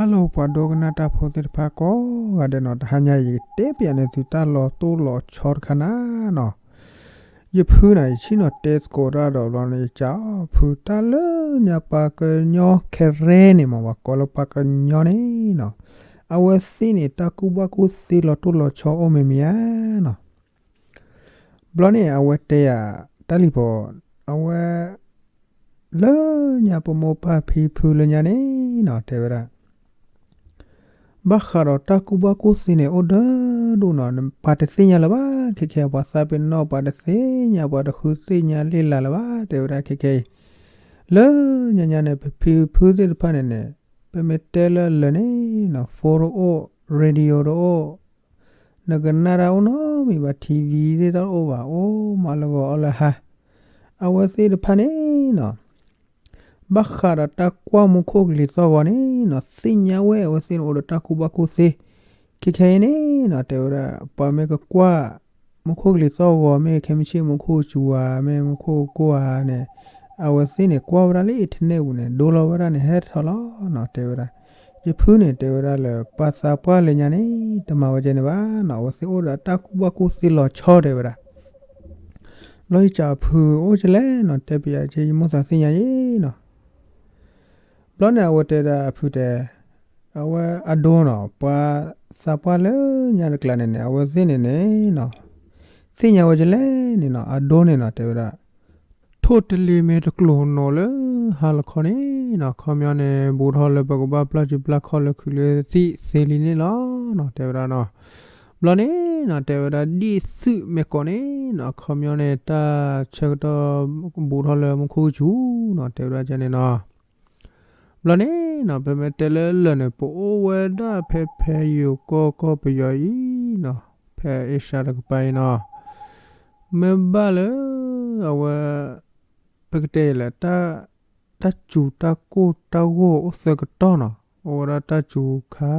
Hello ပှၤဒိကနၣ်တၢ်ဖိသ့ၣ်တဖၣ်ကိးဂၤဒဲးနီၤ, တဟါညါအံၤ ယကတဲပၠးန့ၢ်သုတၢ်လီၤတိၢ်လီၤဆီတခါနၤနီၤ. ယဖုန့ၣ် ယဆ့ၣ်နီၤတဲသကိးတၢ်ဒီးဘျီန့ၣ် ယကးအီၤဖုတၢ်လၢညါပှၤကညီခဲရ့န့ၣ်မး ပှၤကိးလၢပှၤကညီန့ၣ်နီၤ, အဝဲသ့ၣ်န့ၣ် တၢ်ကူၣ်ဘၣ်ကူၣ်သ့လီၤတိၢ်လီၤဆီအိၣ်မ့ၢ်မ့ၢ်ဧါနီၤ. ဘျီန့ၣ် အဝဲတဲယၤ တၢ်လံၤဖိ, အဝဲ လၢညါပမိၢ်ပၢ်ဖံဖုလၢညါန့ၣ်နီၤ တဲဝဲဒၣ် ဘၣ်ဃးဒီးတၢ်ကူၣ်ဘၣ်ကူၣ်သ့န့ၣ် အိၣ်ဒၣ်ဒိၣ်နီၤ, ပှၤတသ့ၣ်ညါလၢၤဘၣ်, ခဲခဲ ပှၤသးပ့ၤနီၣ် ပှၤတသ့ၣ်ညါ ပှၤတဃုသ့ၣ်ညါလံာ်လၢ်လၢၤဘၣ် တဲဝဲဒၣ်ခဲခဲအံၤ. လၢညါညါန့ၣ် ပဖံဖုသ့ၣ်တဖၣ်န့ၣ်န့ၣ် ပမ့ၢ်တဲလၢလၢာ်န့ၣ်နီၤ phone တအိၣ်, radio တအိၣ်, နကနၣ်တၢ်အိၣ်နီတမံၤဘၣ်, TV သ့ၣ်တၢ်တအိၣ်ဘၣ်, အိၣ်မးလၢဂီၤအီၣ်လၢဟါ. အဝဲသ့ၣ်တဖၣ်န့ၣ်နီၤ ဘၣ်ဃးဒီးတၢ်ကွၢ်မူခိၣ်ကလံၤသီၣ်ဂီၤန့ၣ်နီၤ သ့ၣ်ညါဝဲ အဝဲသ့ၣ်န့ၣ်အိၣ်ဒီးတၢ်ကူၣ်ဘၣ်ကူၣ်သ့. ခဲခဲအံၤန့ၣ်နီၤ တဲဝဲဒၣ် ပှၤမ့ၢ်ကကွၢ် မူခိၣ်ကလံၤသီၣ်ဂီၤ မ့ၢ်ခဲမုၢ်ဆ့ၣ် မူခိၣ်ကစူၤဧါ မ့ၢ်မူခိၣ်ကိၢ်ဧါန့ၣ် အဝဲသ့ၣ်န့ၣ် ကွၢ်ဝဲဒၣ်လၢ internet ပူၤန့ၣ် ဒိလီၤဝဲဒၣ်န့ၣ် ဟဲထီၣ်လီၤနီၤ တဲဝဲဒၣ်. ယဖုန့ၣ် တဲဝဲဒၣ်လၢ ပှၤသးပှၢ်လၢညါန့ၣ် တမၤဝဲကဲန့ၣ်ဘၣ်နီၤ, အဝဲသ့ၣ်အိၣ်ဒီးတၢ်ကူၣ်ဘၣ်ကူၣ်သ့လီၤဆီ တဲဝဲဒၣ်. ဘျီယကးအဖုအိၣ်ကလဲၣ်နီၤ တဲပၠးက့ ယမိၣ်သးသ့ၣ်ညါယံၤနီၤ. ဘျီန့ၣ် အဝဲတဲဒၣ်အဖုတဲ အဝဲအဒိနီၤ ပှၤသးပှၢ်လၢညါတကျါန့ၣ်န့ၣ် အဝဲသ့ၣ်န့ၣ်န့ၣ်နီၤ သ့ၣ်ညါဝဲကလဲၣ်န့ၣ်နီၤ အဒိန့ၣ်နီၤ တဲဝဲဒၣ် ထိၣ်တလ့ၤမ့ၢ်တကျိၤနီၤလၢဟါလီၤခီန့ၣ်နီၤ ခီပညီန့ၣ် ဘူးထီၣ်လၢပကဘၣ်ပျၢ်စုပျၢ်ခီၣ်လၢခုးလၢသံၣ်သ့လံန့ၣ်လီၤနီၤ တဲဝဲဒၣ်နီၤ. ဘျီန့ၣ်နီၤ တဲဝဲဒၣ် ဒ်သုးမ့ၢ်ကိးန့ၣ်နီၤ ခီပညီန့ၣ် တၢ်ဆၢကတီၢ်ဘူးထီၣ်လၢမူခိၣ်ကစူၤနီၤ တဲဝဲဒၣ်ကဲန့ၣ်နီၤ. ဘျီန့ၣ်နီၤ ပမ့ၢ်တဲလၢလၢာ်န့ၣ် ပအိၣ်ဝဲဒၣ်ဖဲ ဖဲယိၤကီၢ်ကီၢ်ပယီၤအံၤနီၤ ဖဲအ့ရှါတကပၤအံၤနီၤ မ့ၢ်ဘၣ်လၢ အဝဲ ပကတဲလဲၣ် တၢ်စူၤတၢ်ကိၢ်တၢ်ဂီၤအိၣ်သၢကတီၢ်နီၤ အိၣ်ဝဲဒၣ်တၢ်စူၤခါ,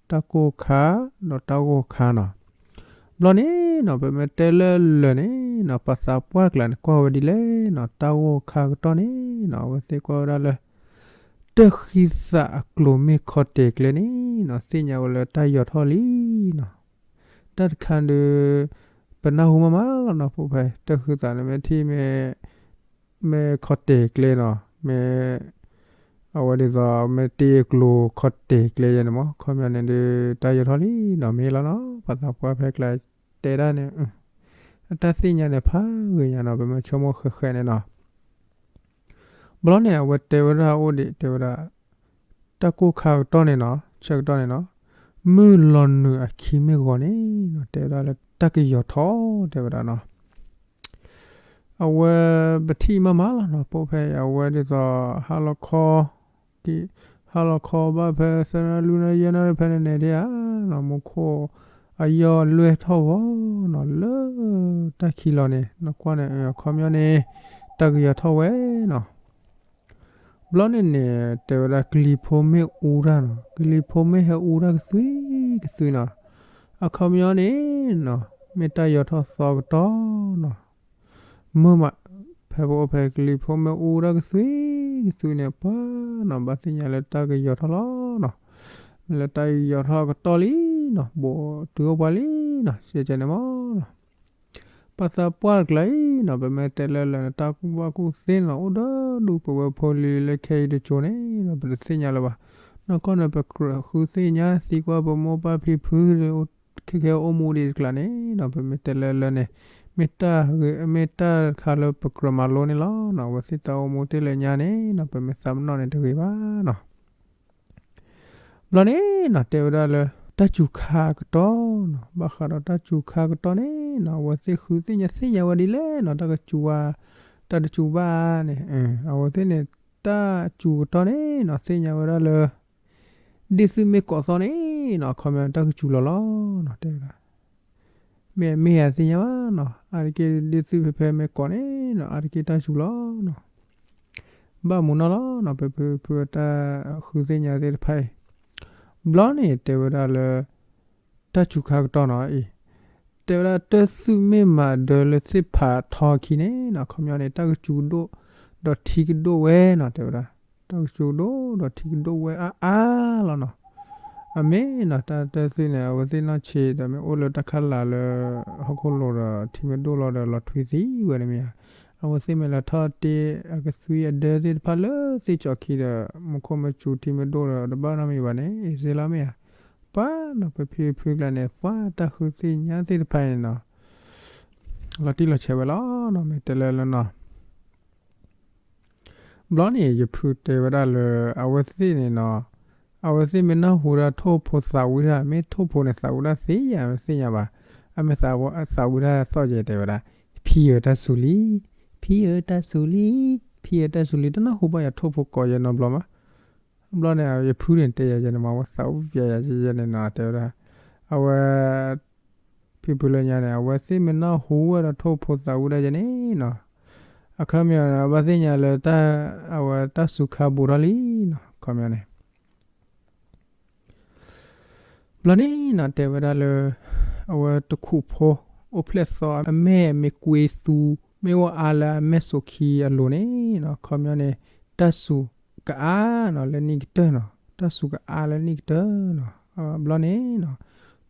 တၢ်ကိၢ်ခါ, ဒီးတၢ်ဂီၤခါနီၤ. ဘျီန့ၣ်နီၤ ပမ့ၢ်တဲလၢလၢာ်န့ၣ်နီၤ ပှၤသးပှၢ်တကျါန့ၣ် ကွၢ်ဝဲဒ်လဲၣ်နီၤ တၢ်ဂီၤခါကတီၢ်န့ၣ်နီၤ အဝဲသ့ၣ်ကွၢ်ဝဲဒၣ်လၢ တၢ်ဃံသးအကျိၤမ့ၢ်ခီတဲာ်ကျဲန့ၣ်နီၤ သ့ၣ်ညါဝဲလၢတၢ်ယီၤထီၣ်လံနီၤ. တၢ်တခါဒီး ပနၢ်ဟူမးမးလီၤနီၤ ဖိဖဲ တၢ်ဃံသးန့ၣ်မ့ၢ်ထံၣ်မ့ၢ် မ့ၢ်ခီတဲာ်ကျဲနီၤ မ့ၢ် အဝဲဒ်သိး မ့ၢ်တ့အကျိၤခီတဲာ်ကျဲယဲန့ၣ်မး ခီပညီန့ၣ်ဒီး တၢ်ယီၤထီၣ်လံနီၤ မ့ၢ်လီၤနီၤ ပှၤသးပှၢ်ဖဲကျါတဲဒၣ်န့ၣ် အတၢ်သ့ၣ်ညါန့ၣ်ဖးဂ့ၤညါနီၤ ပမ့ၢ်ဆိကမိၣ်ဃဲးဃဲးန့ၣ်နီၤ. ဘျီန့ၣ် အဝဲတဲဝဲဒၣ်အိၣ်ဒံး တဲဝဲဒၣ် တၢ်ကိၢ်ခါကတီၢ်န့ၣ်နီၤ ဆၢကတီၢ်န့ၣ်နီၤ မုၢ်လီၤနုာ်အခံမ့ၢ်ဂီၤန့ၣ်နီၤ တဲဝဲဒၣ်လၢတၢ်ကယီၤထီၣ် တဲဝဲဒၣ်နီၤ. အဝဲပထံၣ်မးမးလီၤနီၤ ပိာ်ဖဲအဝဲဒ်သိး ဟါလီၤခီ ဟါလီၤခီဘၣ်ဖဲသၢနၣ်ရံၣ်လွံၢ်နၣ်ရံၣ်ယဲၢ်နၣ်ရံၣ်ဖဲန့ၣ်န့ၣ်ဒ်ဧါနီၤ မူခိၣ်အယီၢ်လွဲၢ်ထီၣ်ဂီၤနီၤ လၢတၢ်ခံလီၤန့ၣ် နကွၢ်န့ၣ် အခီပညီန့ၣ် တၢ်ကယီၤထီၣ်ဝဲနီၤ. ဘျီန့ၣ်န့ၣ် တဲဝဲဒၣ် ကလံၤဖိမ့ၢ်အူတၢ်နီၤ ကလံၤဖိမ့ၢ်ဟဲအူတၢ်ကသွံကသွံနီၤ အခီပညီန့ၣ်နီၤ မ့ၢ်တၢ်ယီၤထီၣ်သီကတီၢ်နီၤ မုၢ်မး ဖဲပအိၣ်ဖဲကလံၤဖိမ့ၢ်အူတၢ်ကသွံကသွံန့ၣ် ပှၤနီၤ ဘၣ်သ့ၣ်ညါလၢတၢ်ကယီၤထီၣ်လီၤနီၤ မ့ၢ်လၢတၢ်ယီၤထီၣ်ကတီၢ်လံနီၤ ဘူးတုၤအိၣ်ပှၤလံနီၤ ကဲကဲန့ၣ်မးနီၤ ပှၤသးပှၢ်တကျါအံၤနီၤ ပမ့ၢ်တဲလၢလၢာ်န့ၣ် တၢ်ကူၣ်ဘၣ်ကူၣ်သ့န့ၣ် အိၣ်ဒီးဒူၣ်ပဝဲဖိလံၤလၢခဲအံၤတကၠိၤန့ၣ်နီၤ ပတသ့ၣ်ညါလၢၤဘၣ်. နီၢ်ကီၢ်န့ၣ် ပကြၢးဃုသ့ၣ်ညါသံကွၢ်ပမိၢ်ပၢ်ဖံဖု ခဲခဲအိၣ်မူဒံးတကျါန့ၣ်နီၤ ပမ့ၢ်တဲလၢလၢာ်န့ၣ် မ့ၢ်တၢ်ဂ့ၤ မ့ၢ်တၢ်တခါလၢပကြၢးမၤလိန့ၣ်လီၤနီၤ အဝဲသ့ၣ်တၢ်အိၣ်မူတ့ၢ်လၢညါန့ၣ်နီၤ ပမ့ၢ်သးပနီၣ်န့ၣ်တဂ့ၤဘၣ်နီၤ ဘျီန့ၣ်နီၤ တဲဝဲဒၣ်လၢ တၢ်စူၤခါကတီၢ်နီၤ ဘၣ်ဃးဒီးတၢ်စူၤခါကတီၢ်န့ၣ်နီၤ အဝဲသ့ၣ်ဃုသ့ၣ်ညါသ့ၣ်ညါဝဲဒ်လဲၣ်နီၤ တၢ်ကစူၤဝဲ တၢ်တစူၤဘၣ်န့ၣ် အဝဲသ့ၣ်န့ၣ် တၢ်စူၤကတီၢ်န့ၣ်နီၤ သ့ၣ်ညါဝဲဒၣ်လၢ ဒ်သုမ့ၢ်ကိးသီန့ၣ်နီၤ အခီပညီတၢ်ကစူၤလီၤလီၤနီၤ တဲဝဲဒၣ် မ့ၢ်မ့ၢ်ယသ့ၣ်ညါဘၣ်နီၤ အါတက့ၢ်ဒ်သုဖဲဖဲမ့ၢ်ကိးန့ၣ်နီၤ အါတက့ၢ်တၢ်စူၤလီၤနီၤ ဘၣ်မူနီၢ်လီၤနီၤ ပဖုဖုတၢ်ဃုသ့ၣ်ညါသ့ၣ်တဖၣ်အံၤ ဘျီန့ၣ်တဲဝဲဒၣ်လၢ တၢ်စူၤခါကတီၢ်နီၤအံၤ တဲဝဲဒၣ်တၢ်သုးမ့ၢ်မၤဒၢလၢသ့ၣ်ဖးထီခံန့ၣ်နီၤ အခီပညီန့ၣ် တၢ်ကစူၤကဒိၣ် ဒီးထံကဒိၣ်ဝဲနီၤ တဲဝဲဒၣ် တၢ်ကစူၤဒိၣ်ဒီးထံကဒိၣ်ဝဲအါအါလီၤနီၤ. အမ့ၢ်နီၤ တၢ်တသ့ၣ်န့ၣ် အဝဲသ့ၣ်နီၢ်ဆံးဒီးမ့ၢ်အိၣ်လၢတၢ်ခးလၢ်လၢ ဟီၣ်ခိၣ်လိၤဒီး ထံမ့ၢ်ဒိၣ်လီၤဒီးလီၤထွံသံဝဲန့ၣ်မ့ၢ်ဧါ. အဝဲသ့ၣ်မ့ၢ်လဲၤထီၣ်တ့အကသွံအဒၢသ့ၣ်တဖၣ်လၢသ့ၣ်ကၠီၤခံဒီး မူခိၣ်မ့ၢ်စူၤထံမ့ၢ်ဒိၣ်ဒီးတဘၣ်နီတမံၤဘၣ်န့ၣ် စ့လီၤမ့ၢ်ဧါ. ပှၤနီၤ ပဖံပဖုကျါန့ၣ် ပှၤတၢ်ဃုသ့ၣ်ညါသ့ၣ်တဖၣ်န့ၣ်နီၤ လီၤတံၢ်လီၤဆဲးဝဲလီၤနီၤ မ့ၢ်တဲလၢလၢနီၤ. ဘျီန့ၣ် ယဖုတဲဝဲဒၣ်လၢ အဝဲသ့ၣ်န့ၣ်နီၤ အဝဲသ့ၣ်မ့ၢ်နၢ်ဟူဒၣ်ထိၣ်ဖိသးဝံၣ်တၢ် မ့ၢ်ထိၣ်ဖိန့ၣ်သးဝံၣ်တၢ်သ့ယါ မ့ၢ်သ့ၣ်ညါဘၣ်. အမ့ၢ်သးဝံၣ်တၢ်သီၣ်ယဲတဲဝဲဒၣ် ဖံဧၢတၢ်စူၤလံ, ဖံဧၢတၢ်စူၤလံ, ဖံဧၢတၢ်စူၤလံ တနၢ်ဟူဘၣ်ယၤထိၣ်ဖိကိးယဲနီတဘျီမး. ဘျီန့ၣ် ယဖုန့ၣ်တဲယၤယဲန့ၣ်မး အဝဲသးဝံၣ်ယၤယဲန့ၣ်နီၤ တဲဝဲဒၣ် အဝဲ ဖံဖုလၢညါန့ၣ် အဝဲသ့ၣ်မ့ၢ်နၢ်ဟူဝဲဒီးထိၣ်ဖိသးဝံၣ်တၢ်ယဲန့ၣ်နီၤ အခီပညီန့ၣ် ဘၣ်သ့ၣ်ညါလၢ အဝဲတၢ်စူၤခါဘူးထီၣ်လံနီၤ အခီပညီန့ၣ် ဘျီန့ၣ်နီၤ တဲဝဲဒၣ်လၢ အဝဲတခူးဖိ အိၣ်ဖျဲၣ်သီ အမဲၢ်မ့ၢ်ကွ့သူ မ့ၢ်အိၣ်အါလၢအမဲၢ်စိာ်ခံအလိၤန့ၣ်နီၤ အခီပညီန့ၣ် တၢ်စူၤကအါနီၤ လၢနံၣ်ကတၢၢ်နီၤ တၢ်စူၤကအါလၢနံၣ်ကတၢၢ်နီၤ. ဘျီန့ၣ်နီၤ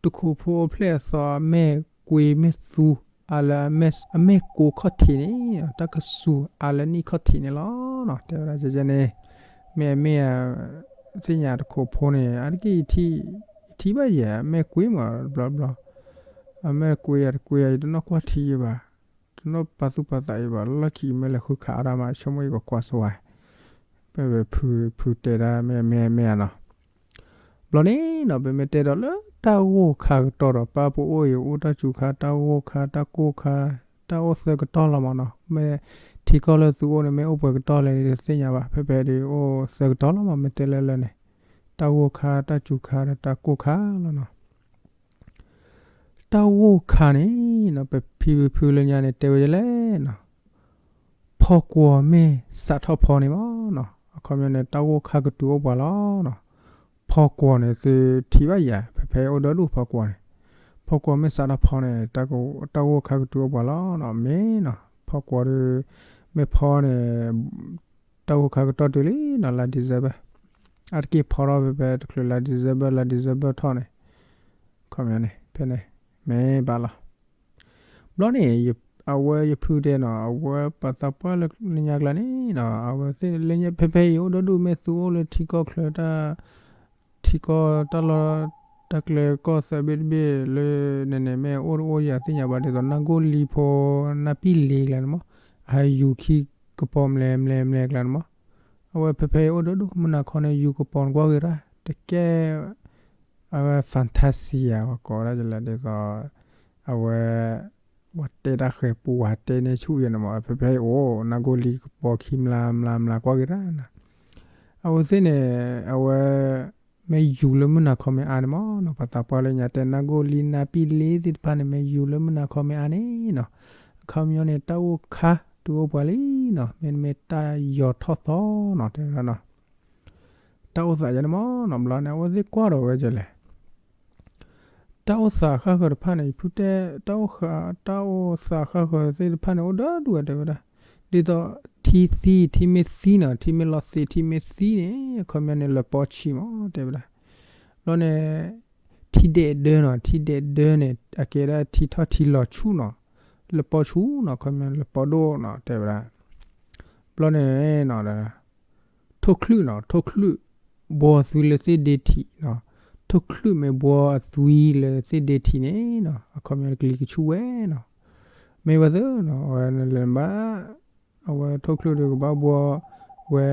တခူးဖိအိၣ်ဖျဲၣ်အသီ အမဲၢ်ကွ့မ့ၢ်သူ အါလၢအမဲၢ်ကိခီၣ်ထံးန့ၣ် တၢ်ကစူၤအါလၢနံၣ်ခီၣ်ထံးန့ၣ်လီၤနီၤ တဲဝဲဒၣ်န့ၣ် မ့ၢ်မ့ၢ် သ့ၣ်ညါတခူးဖိန့ၣ် အါတက့ၢ် ယထံၣ်ဘၣ်ယဲ အမဲၢ်ကွ့မးတဘျီဘျီ အမဲၢ်ကွ့ယၤတကွ့ယၤ ယတနီၣ်ကွၢ်ထံယဘၣ် တနီၣ်ပာ်သူၣ်ပာ်သးယဘၣ် လီၢ်ခံမ့ၢ်လဲၤဃုခးအါဒၣ်မး ဆိကမိၣ်ယကကွၢ်စဝါ ပဖုဖုတဲဒၣ်မ့ၢ်မ့ၢ်မ့ၢ်ဧါနီၤ. ဘျီန့ၣ်နီၤ ပမ့ၢ်တဲဒီးလၢတၢ်ဂိၢ်ခါကတီၢ်ဒီး ပၢ်ပအိၣ်အံၤအိၣ်တၢ်စူၤခါ တၢ်ဂိၢ်ခါ တၢ်ကိၢ်ခါ တၢ်အိၣ်သၢကတီၢ်လီၤမးနီၤ မ့ၢ်ထံကီၢ်လၢသုအိၣ်န့ၣ် မ့ၢ်အိၣ်ပှဲၤကတီၢ်လဲၣ်တသ့ၣ်ညါဘၣ် ဖဲဖဲဒုးအိၣ်သၢကတီၢ်လီၤမး မ့ၢ်တဲလၢလၢန့ၣ် တၢ်ဂိၢ်ခါ တၢ်စူၤခါဒီးတၢ်ကိၢ်ခါလီၤနီၤ. တၢ်ဂိၢ်ခါန့ၣ်နီၤ ပဖံပဖုလၢညါန့ၣ် တဲဝဲဒ်လဲၣ်နီၤ ဖီကွီၤမ့ၢ်စးထီၣ်ဖီန့ၣ်မးနီၤ အခီပညီန့ၣ် တၢ်ဂိၢ်ခါကတုၤအိၣ်ပှၤလီၤနီၤ. ဖီကွီၤန့ၣ် သုထံၣ်ဘၣ်ယၤ ဖဲဖဲအိၣ်ဒီဒူၣ်ဖီကွီၤန့ၣ် ဖီကွီၤမ့ၢ်စးထီၣ်ဖီန့ၣ် တၢ်ဂိၢ်ခါကတုၤအိၣ်ပှၤလီၤနီၤ မ့ၢ်နီၤ ဖီကွီၤဒီး မ့ၢ်ဖီန့ၣ် တၢ်ဂိၢ်ခါကတီၢ်တုၤလံနီၤ လါ December အါတက့ၢ်ဖီထီၣ်ဖဲဖဲတချုးလါ December လါ December ထီၣ်န့ၣ် ခီပညီန့ၣ် ဖဲန့ၣ် မ့ၢ်ဘၣ်လီၤ. ဘျီန့ၣ် အဝဲယဖုတဲနီၤ အဝဲပှၤသးပှၢ်လၢညါကျါန့ၣ်နီၤ အဝဲသ့ၣ်လၢညါဖဲဖဲအံၤအိၣ်ဒီဒူၣ် မ့ၢ်သုအိၣ်လၢထံကီၢ်ချၢတၢ် ထံကီၢ်တၢ်လီၢ် တၢ်ကျဲကီၢ်သၢဘ့ၣ်တဘ့ၣ်လၢန့ၣ်န့ၣ် မ့ၢ်အိၣ်တအိၣ်ယၤသ့ၣ်ညါဘၣ် ဒ်သိးနၢ်ကိၢ်လံဖိ နၢ်ပံၣ်လ့ကျါန့ၣ်မး အဟဲယူၤခံကပီၤ မလဲၤမလဲၤမလဲၤကျါန့ၣ်မး အဝဲဖဲဖဲအံၤအိၣ်ဒီဒူၣ် မုၢ်နၤခီန့ၣ် ယူၤကပီၤနကွၢ်ဂ့ၤရၣ် တကဲ အဝဲ fantasia ပှၤကိးဒၣ်လဲၣ် ဒ်သိး အဝဲ ပှၤတဲတၢ်ဃဲၤပူၤ ပှၤတဲန့ၢ်ဆူၣ်ယဲန့ၣ်မး ဖဲဖဲအံၤအိၣ် နၢ်ကိၢ်လံကပီၤခံမျးမျးမျးကွၢ်ဂ့ၤရၣ်နီၤ အဝဲသ့ၣ်န့ၣ် အဝဲ မ့ၢ်ယူၤလၢမုၢ်နၤခီမ့ၢ်အါန့ၣ်မးနီၤ ပှၤသးပှၢ်လၢညါတဲ နၢ်ကိၢ်လံ နၢ်ပံၣ်လ့သ့ၣ်တဖၣ်န့ၣ် မ့ၢ်ယူၤလၢမုၢ်နၤခီမ့ၢ်အါန့ၣ်နီၤ အခီပညီန့ၣ် တၢ်ဂိၢ်ခါတုၤအိၣ်ပှၤလံနီၤ မ့တမ့ၢ်တၢ်ယီၤထီၣ်သီနီၤ တဲဝဲဒၣ်နီၤ တၢ်အိၣ်သးယဲန့ၣ်မးနီၤ ဘျီန့ၣ် အဝဲသ့ၣ်ကွၢ်ဒီးဝဲဒ်လဲၣ် တၢ်အိၣ်သးဃၣ်ဃၢၤတဖၣ်န့ၣ် ယဖုတဲ တၢ်အိၣ်ဃၣ် တၢ်အိၣ်သးဃၣ်ဃၢၤသ့ၣ်တဖၣ်န့ၣ် အိၣ်ဒီဒူၣ်ဝဲတဲဝဲဒၣ် ဒ်သိး ထံသံ ထံမ့ၢ်သံနီၤ ထံမ့ၢ်လီၤသံး ထံမ့ၢ်သံန့ၣ် အခီပညီန့ၣ် လၢပီဆံးမး တဲဝဲဒၣ် ဘျီန့ၣ် ထံဒဲးဒၢနီၤ ထံဒဲးဒၢန့ၣ် အကဲဒၣ်ထံထီၣ်ထံလီၤဆူၣ်နီၤ လၢပီဆူၣ်နီၤ အခီပညီ လၢပီဒိၣ်နီၤ တဲဝဲဒၣ် ဘျီန့ၣ်နီၤ ထိၣ်ချုးနီၤ ထိၣ်ချုး ဘှီသွံလၢသ့ၣ်ဒ့ထံးနီၤ ထိၣ်ချုးမ့ၢ်ဘှီအသွံလၢသ့ၣ်ဒ့ထံးန့ၣ်နီၤ အခီပညီကလံၤကဆူၣ်ဝဲနီၤ မ့ၢ်ဝဲသ့ၣ်နီၤ အဝဲနလဲၤဘၣ် အဝဲထိၣ်ချုးဒီးကဘၣ်ဘှီဝဲ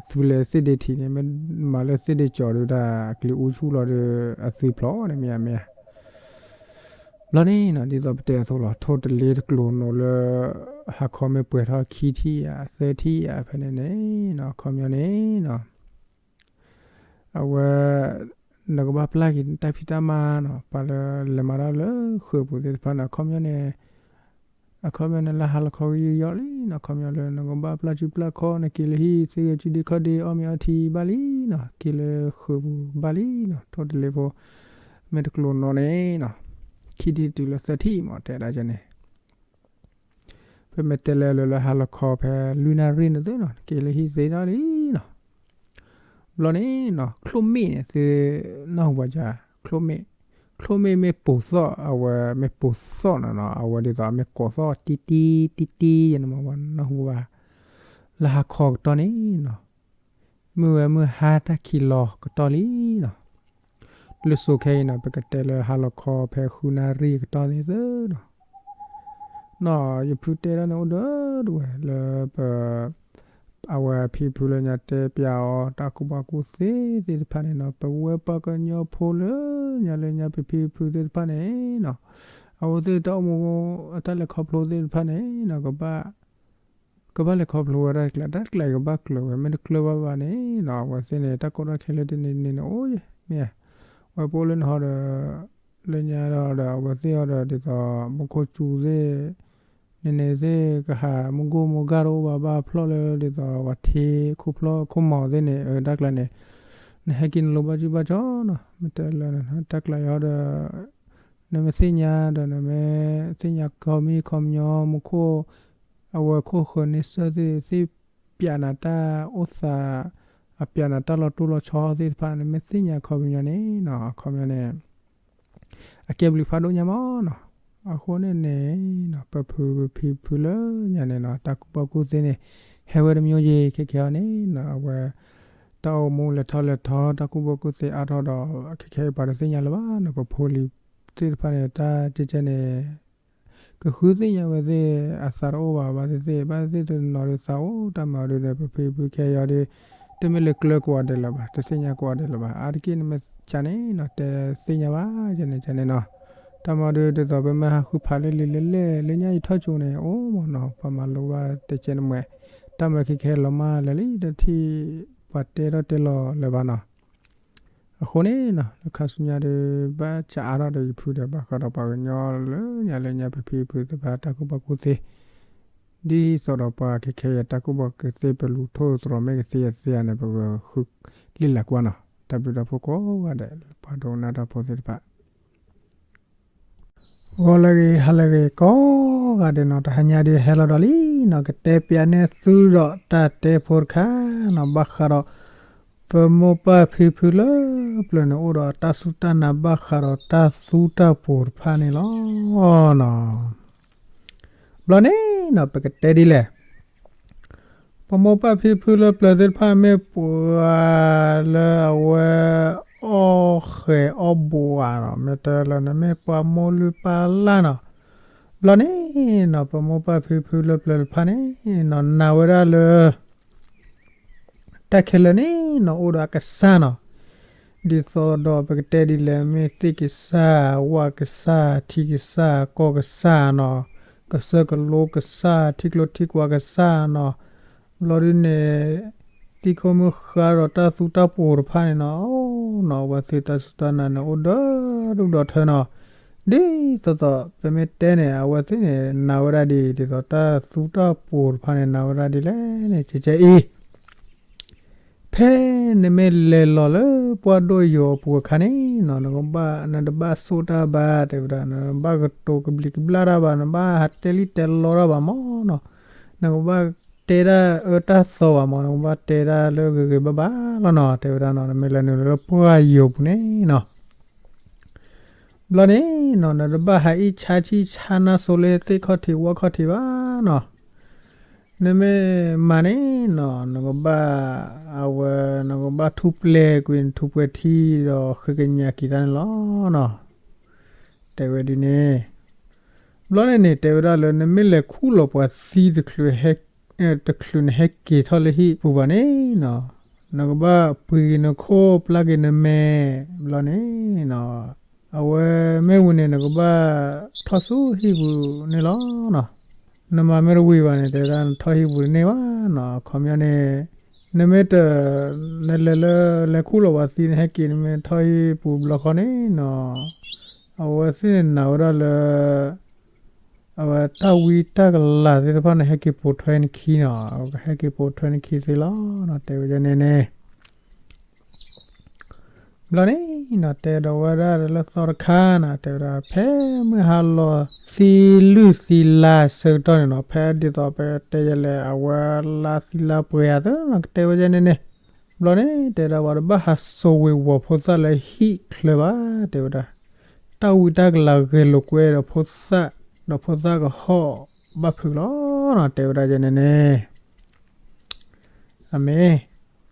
သွံလၢသ့ၣ်ဒ့ထံးန့ၣ် မ့ၢ်မၤလၢသ့ၣ်ဒ့ကၠီၤဒီး ကလံၤအူဆူၣ်လီၤဒီး အသွံဖျိးန့ၣ် မ့ၢ်ဧါ မ့ၢ်ဧါ ဘျီန့ၣ်နီၤ ဒ်သိးပတဲအသိးလီၤ ထိၣ်တလ့တကျိၤနိးလၢ ဟါခီမ့ၢ်ပှဲၤထီၣ်ခံထံၣ်ဧါ သၢထံၣ်ဧါ ဖဲန့ၣ်န့ၣ်နီၤ အခီပညီန့ၣ်နီၤ အဝဲ နကဘၣ်ပျၢ်က့ၤတၢ်ဖံးတၢ်မၤနီၤ ပှၤလၢလဲၤမၤတၢ်လၢဃုာ်ပူၤသ့ၣ်တဖၣ်န့ၣ် အခီပညီန့ၣ် အခီပညီန့ၣ် လၢဟါလီၤခီကယီၢ်လံနီၤ အခီပညီလၢနကဘၣ်ပျၢ်စုပျၢ်ခီၣ် နက့ၤလၢဟံၣ် သ့ဂဲၤစုဒ့ခီၣ်ဒ့ အီၣ်မ့ၤအီထံဘၣ်လံနီၤ က့ၤလၢဃုာ်ပူၤဘၣ်လံနီၤ ထိၣ်တလ့ဖိ မ့ၢ်တကျိၤနိးန့ၣ်နီၤ ခံထံၣ်တုၤလၢသၢထံၣ်မး တဲဒၣ်န့ၣ် ဖဲမ့ၢ်တဲလၢလၢလၢဟါလီၤခီဖဲလွံၢ်နၣ်ရံၣ်န့ၣ်သ့နီၤ က့ၤလၢဟံၣ်သ့ထီၣ်လံနီၤ ဘျီန့ၣ်နီၤ ချိၣ်မ့ၣ်န့ၣ် သုနၢ်ဟူဘၣ်ယါ, ချိၣ်မ့ၣ်, ချိၣ်မ့ၣ်မ့ၢ်ပိာ်သီၣ် အဝဲမ့ၢ်ပိာ်သီၣ်နီၤနီၤ အဝဲဒ်သိးအမ့ၢ်ကိးသီၣ်တံၢ်တံၢ်တံၢ်တံၢ်ယဲန့ၣ်မ့ၢ်ဝဲနၢ်ဟူဘၣ် လၢဟါခီကတီၢ်န့ၣ်နီၤ မုၢ်ဝဲမုၢ်ဟါတၢ်ခံးလီၤကတီၢ်လံနီၤ. လၢစိၤခဲအံၤနီၤ ပကတဲလၢဟါလီၤခီဖဲဃုနၣ်ရံၣ်ကတီၢ်န့ၣ်သၢနီၤ. နီၤ ယဖုတဲဒၣ်န့ၣ်အိၣ်ဒီးတဝဲလၢပ အဝဲဖံဖုလၢညါတဲပျးအီၤ တၢ်ကူၣ်ဘၣ်ကူၣ်သ့သ့ၣ်တဖၣ်န့ၣ်နီၤ ပဝဲပှၤကညီဖိလၢညါလၢညါပဖံဖုသ့ၣ်တဖၣ်န့ၣ်နီၤ အဝဲသ့ၣ်တၢ်အိၣ်မူ အတၢ်လဲၤခီဖျိသ့ၣ်တဖၣ်န့ၣ်နီၤ ကဘၣ် ကဘၣ်လဲၤခီဖျိဝဲဒၣ်တကျါ တၢ်တကျါအံၤကဘၣ်ကျၢၤဝဲ မ့ၢ်တကျၢၤဘၣ်ဘၣ်န့ၣ်နီၤ အဝဲသ့ၣ်န့ၣ် တၢ်ကီတၢ်ခဲလၢတနံၤနံၤန့ၣ် အိၣ်ယဲၢ်မ့ၢ်ဧါ ဝဲပအိၣ်လၢနဟီဒီး လၢညါဒီး အဝဲသ့ၣ်အီၤဒီး ဒ်သိး မူခိၣ်စူၤသ့ၣ် န့ၣ်န့ၣ်သ့ၣ် ကဟးမူခိၣ်မူဂၢ်တအိၣ်ဘၣ် ဘၣ်ဖျီၣ်လၢ ဒ်သိး ပှၤထံခိၣ်ဖျီၣ်ခိၣ်မီၤသ့ၣ်န့ၣ် အၢ တၢ်ကျါန့ၣ် နဟဲက့ၤနလိၣ်ဘၣ်ကၠူၣ်ဘၣ်ကၠီနီၤ မ့ၢ်တဲလၢ တၢ်ကျါအံၤဒီး နမ့ၢ်သ့ၣ်ညါဒီး နမ့ၢ်သ့ၣ်ညါခီမံခီပညီ မူခိၣ် အဝဲခိၣ်ဃၢၤန့ဆၢၣ်သ့ၣ် သ့ၣ်ပျးနၤတၢ်အိၣ်သး အပျးနၤတၢ်လီၤတိၢ်လီၤဆီသ့ၣ်တဖၣ် နမ့ၢ်သ့ၣ်ညါခီပညီန့ၣ်နီၤ အခီပညီန့ၣ် အကဲဘျုးဖးဒိၣ်ညါမးနီၤ. အဃိန့ၣ်န့ၣ်နီၤ ပဖုပဖံဖုလၢညါန့ၣ်နီၤ တၢ်ကူၣ်ဘၣ်ကူၣ်သ့န့ၣ် ဟဲဝဲတမံၤယံၤ ခဲခဲအံၤန့ၣ်နီၤ အဝဲ တၢ်အိၣ်မူလဲၤထီၣ်လဲၤထီ တၢ်ကူၣ်ဘၣ်ကူၣ်သ့အါထီၣ်ဒီး ခဲခဲအံၤပှၤတသ့ၣ်ညါလၢၤဘၣ်နီၤ ပဖိလံၤသ့ၣ်တဖၣ်န့ၣ် တၢ်ကဲကဲန့ၣ် ကဃုသ့ၣ်ညါဝဲသ့ၣ် အသးတအိၣ်ဘၣ် ဘၣ်သ့ၣ်သ့ၣ် ဘၣ်သ့ၣ်သ့ၣ်တနီၤဒီးသးအိၣ်တၢ်မၤဒုးဒီး ပဖံဖုခဲအံၤဒီး တမ့ၢ်လၢကျၢၤကိးဂၤဒဲးလၢၤဘၣ် တသ့ၣ်ညါကိးဂၤဒဲးလၢၤဘၣ် အါတက့ၢ်နမ့ၢ်ကန့ၣ်နီၤ တဲသ့ၣ်ညါဘၣ် ယန့ၣ်ကန့ၣ်နီၤ တၢ်မၤဒုးဒ်သိးပမ့ၢ်ဟးဃုဖးလၢလံာ်လဲၢ်လဲၢ် လၢညါယထီၣ်ကၠိန့ၣ် အိၣ်မးနီၤ ပှၤမၤလိဘၣ်တဲကဲနမှဲ တၢ်မၤခဲခဲလီၤမးလၢာ်လံ တထံၣ် ပှၤတဲထီၣ်တဲလီၤလၢၤဘၣ်နီၤ အဃိန့ၣ်နီၤ လၢခါဆူညါဒီး ဘၣ်ဆၣ်အါထီၣ်ဒီးယဖုဒီး ဘၣ်ဃးဒီးပှၤကညီလၢညါလၢညါပဖံဖုသ့ၣ်တဖၣ် တၢ်ကူၣ်ဘၣ်ကူၣ်သ့ ဒ်သိးဒီးပှၤခဲခဲအံၤ တၢ်ကူၣ်ဘၣ်ကူၣ်သ့ ပလူၤထိၣ်သတြီၤမ့ၢ်ကသ့အသ့ဧါန့ၣ် ပကဃုလံာ်လၢ်ကွၢ်နီၤ တၢ်ဘျုးတၢ်ဖှိၣ်ကိးဂၤဒဲး ပှၤဒိကနၣ်တၢ်ဖိသ့ၣ်တဖၣ် ဂီၤလၢအဂ့ၤ ဟါလၢအဂ့ၤ ကိးဂၤဒဲးနီၤ တဟါညါဒ်ဟဲလီၤဒီးလံနီၤ ကတဲပျးန့ၢ်သုဒီးတၢ်တဲဖိတခါနီၤ ဘၣ်ဃးဒီး ပမိၢ်ပၢ်ဖံဖုလၢပျၢၤန့ၣ် အိၣ်ဒီးတၢ်စူၢ်တၢ်နာ်ဘၣ်ဃးဒီးတၢ်သူတၢ်ပှိၤတဖၣ်န့ၣ်လီၤနီၤ. ဘျီန့ၣ်နီၤ ပကတဲဒ်လဲၣ် ပမိၢ်ပၢ်ဖံဖုလၢပျၢၤသ့ၣ်တဖၣ် မ့ၢ်ပှၤလၢအဝဲ အီၣ်ဃဲၤအီၣ်ဘှးနီၤ မ့ၢ်တဲလၢနမ့ၢ်ပှၤမိၢ်လုၢ်ပၢ်လၢ်နီၤ. ဘျီန့ၣ်နီၤ ပမိၢ်ပၢ်ဖံဖုလၢပျၢၤတဖၣ်န့ၣ်နီၤ နာ်ဝဲဒၣ်လၢ တၢ်ခဲလၢာ်န့ၣ်နီၤ အိၣ်ဒီးအကစၢ်နီၤ. ဒ်သိးဒီးပကတဲဒ်လဲၣ် မ့ၢ်သ့ၣ်ကစၢ် ဝၣ်ကစၢ် ထံကစၢ် ကီၢ်ကစၢ်နီၤ, ကစၢၢ်ကလိကစၢ် ထံကျိထံကွာ်ကစၢ်နီၤ. ဘျီဒ်န့ၣ် သံခိၣ်မုၢ်ဃါဒီးတၢ်သူတၢ်ပှိၤတဖၣ်န့ၣ်နီၤ နီၤ အဝဲသ့ၣ်တၢ်စူၢ်တၢ်နာ်န့ၣ် အိၣ်ဒီဒူၣ်ဒီထၢနီၤ. ဒ်သိးသိး ပမ့ၢ်တဲန့ၣ် အဝဲသ့ၣ်န့ၣ် နာ်ဝဲဒၣ်ဒ် ဒ်သိးတၢ်သူတၢ်ပှိၤတဖၣ်န့ၣ် နာ်ဝဲဒၣ်ဒ်လဲၣ်န့ၣ် ကဲကဲအံၤ ဖဲနမ့ၢ်လဲၤလီၤလၢပှၢ်ဒိၣ်ယိာ်အပူၤအခါန့ၣ်နီၤ နကဘၣ် နတဘၣ်ဆိၣ်တၢ်ဘၣ် တဲဝဲဒၣ် နဘၣ်ကတိၤကဘျံးကဘျၣ်တၢ်ဘၣ် နဘၣ်ဟးတဲလံတဲလီတၢ်ဘၣ်မးနီၤ. နကဘၣ်တဲတၢ်အၢတၢ်သီဘၣ်မး နကဘၣ်တဲတၢ်လၢဂ့ၤဂ့ၤဘၣ်ဘၣ်လီၤနီၤ တဲဝဲဒၣ်နီၤ နမ့ၢ်လဲၤနုာ်လၢပှၢ်ယိာ်ပူၤန့ၣ်နီၤ ဘျီန့ၣ်နီၤ နတဘၣ်ဟးအံၣ်ဆါဆံၣ်ဆါနၢ်စိလၢသ့ၣ်ခီၣ်ထံးဝၣ်ခီၣ်ထံးဘၣ်နီၤ. နမ့ၢ်မၤန့ၣ်နီၤ နကဘၣ် အဝဲ နကဘၣ်ထူၣ်ပျဲၤကွံာ်နထူၣ်ပှဲၤထံဒီးဃ့ကညးက့ၤတၢ်န့ၣ်လီၤနီၤ. တဲဝဲဒ်န့ၣ် ဘျီန့ၣ်န့ၣ် တဲဝဲဒၣ်လၢနမ့ၢ်လဲၤခူၣ်လီၤပှၤသံတချုး တချုးနဟဲက့ၤထီၣ်လၢဟံၣ်ပူၤဘၣ်န့ၣ်နီၤ နကဘၣ်ပှ့ၤက့ၤနခိၣ်ပျၢ်က့ၤနမဲာ် ဘျီန့ၣ်နီၤ အဝဲမ့ၢ်ဝံၤန့ၣ် နကဘၣ်ထီၣ်ဆူဟံၣ်ပူၤန့ၣ်လီၤနီၤ. နမၤမ့ၢ်တဝံၤဘၣ်န့ၣ် တဲဝဲဒၣ်နထီၣ်ဟံၣ်ပူၤတန့ၢ်ဘၣ်နီၤ အခီပညီန့ၣ် နမ့ၢ်တ နလဲၤလၢ လဲၤခူၣ်လီၤပှၤသံ နဟဲက့ၤ နမ့ၢ်ထီၣ်ဟံၣ်ပူၤဘျီဃီန့ၣ်နီၤ အဝဲသ့ၣ်န့ၣ်နာ်ဝဲဒၣ်လၢ အဝဲတၢ်ဝံတၢ်ကလၤသ့ၣ်တဖၣ်န့ၣ် ဟဲက့ၤပိာ်ထွဲနခံနီၤ ဟဲက့ၤပိာ်ထွဲနခံသ့လီၤနီၤ တဲဝဲဒ်န့ၣ်န့ၣ် ဘျီန့ၣ်နီၤ တဲဒီးဝဲဒၣ်လၢသီတခါနီၤ တဲဝဲဒၣ် ဖဲမုၢ်ဟါလီၤသံလုၢ်သံလါဆၢကတီၢ်န့ၣ်နီၤ ဖဲဒ်သိးပတဲယဲလဲၣ် အဝဲလါသံလါပှဲၤအသးနီၤ ကတဲဝဲဒ်န့ၣ်န့ၣ် ဘျီန့ၣ် တဲဝဲဒၣ် ပှၤတဘၣ်ဟးစိာ်ဝ့ၤဝီၤဖိသၣ်လၢဟံၣ်ချၢဘၣ် တဲဝဲဒၣ်, တၢ်ဝံတၢ်ကလၤဂဲၤလိာ်ကွဲဒီးဖိသၣ်, ဒီးဖိသၣ်ကဟီၣ်ဘၣ်ဖုးလီၤနီၤ တဲဝဲဒၣ်ယဲန့ၣ်န့ၣ် အမ့ၢ်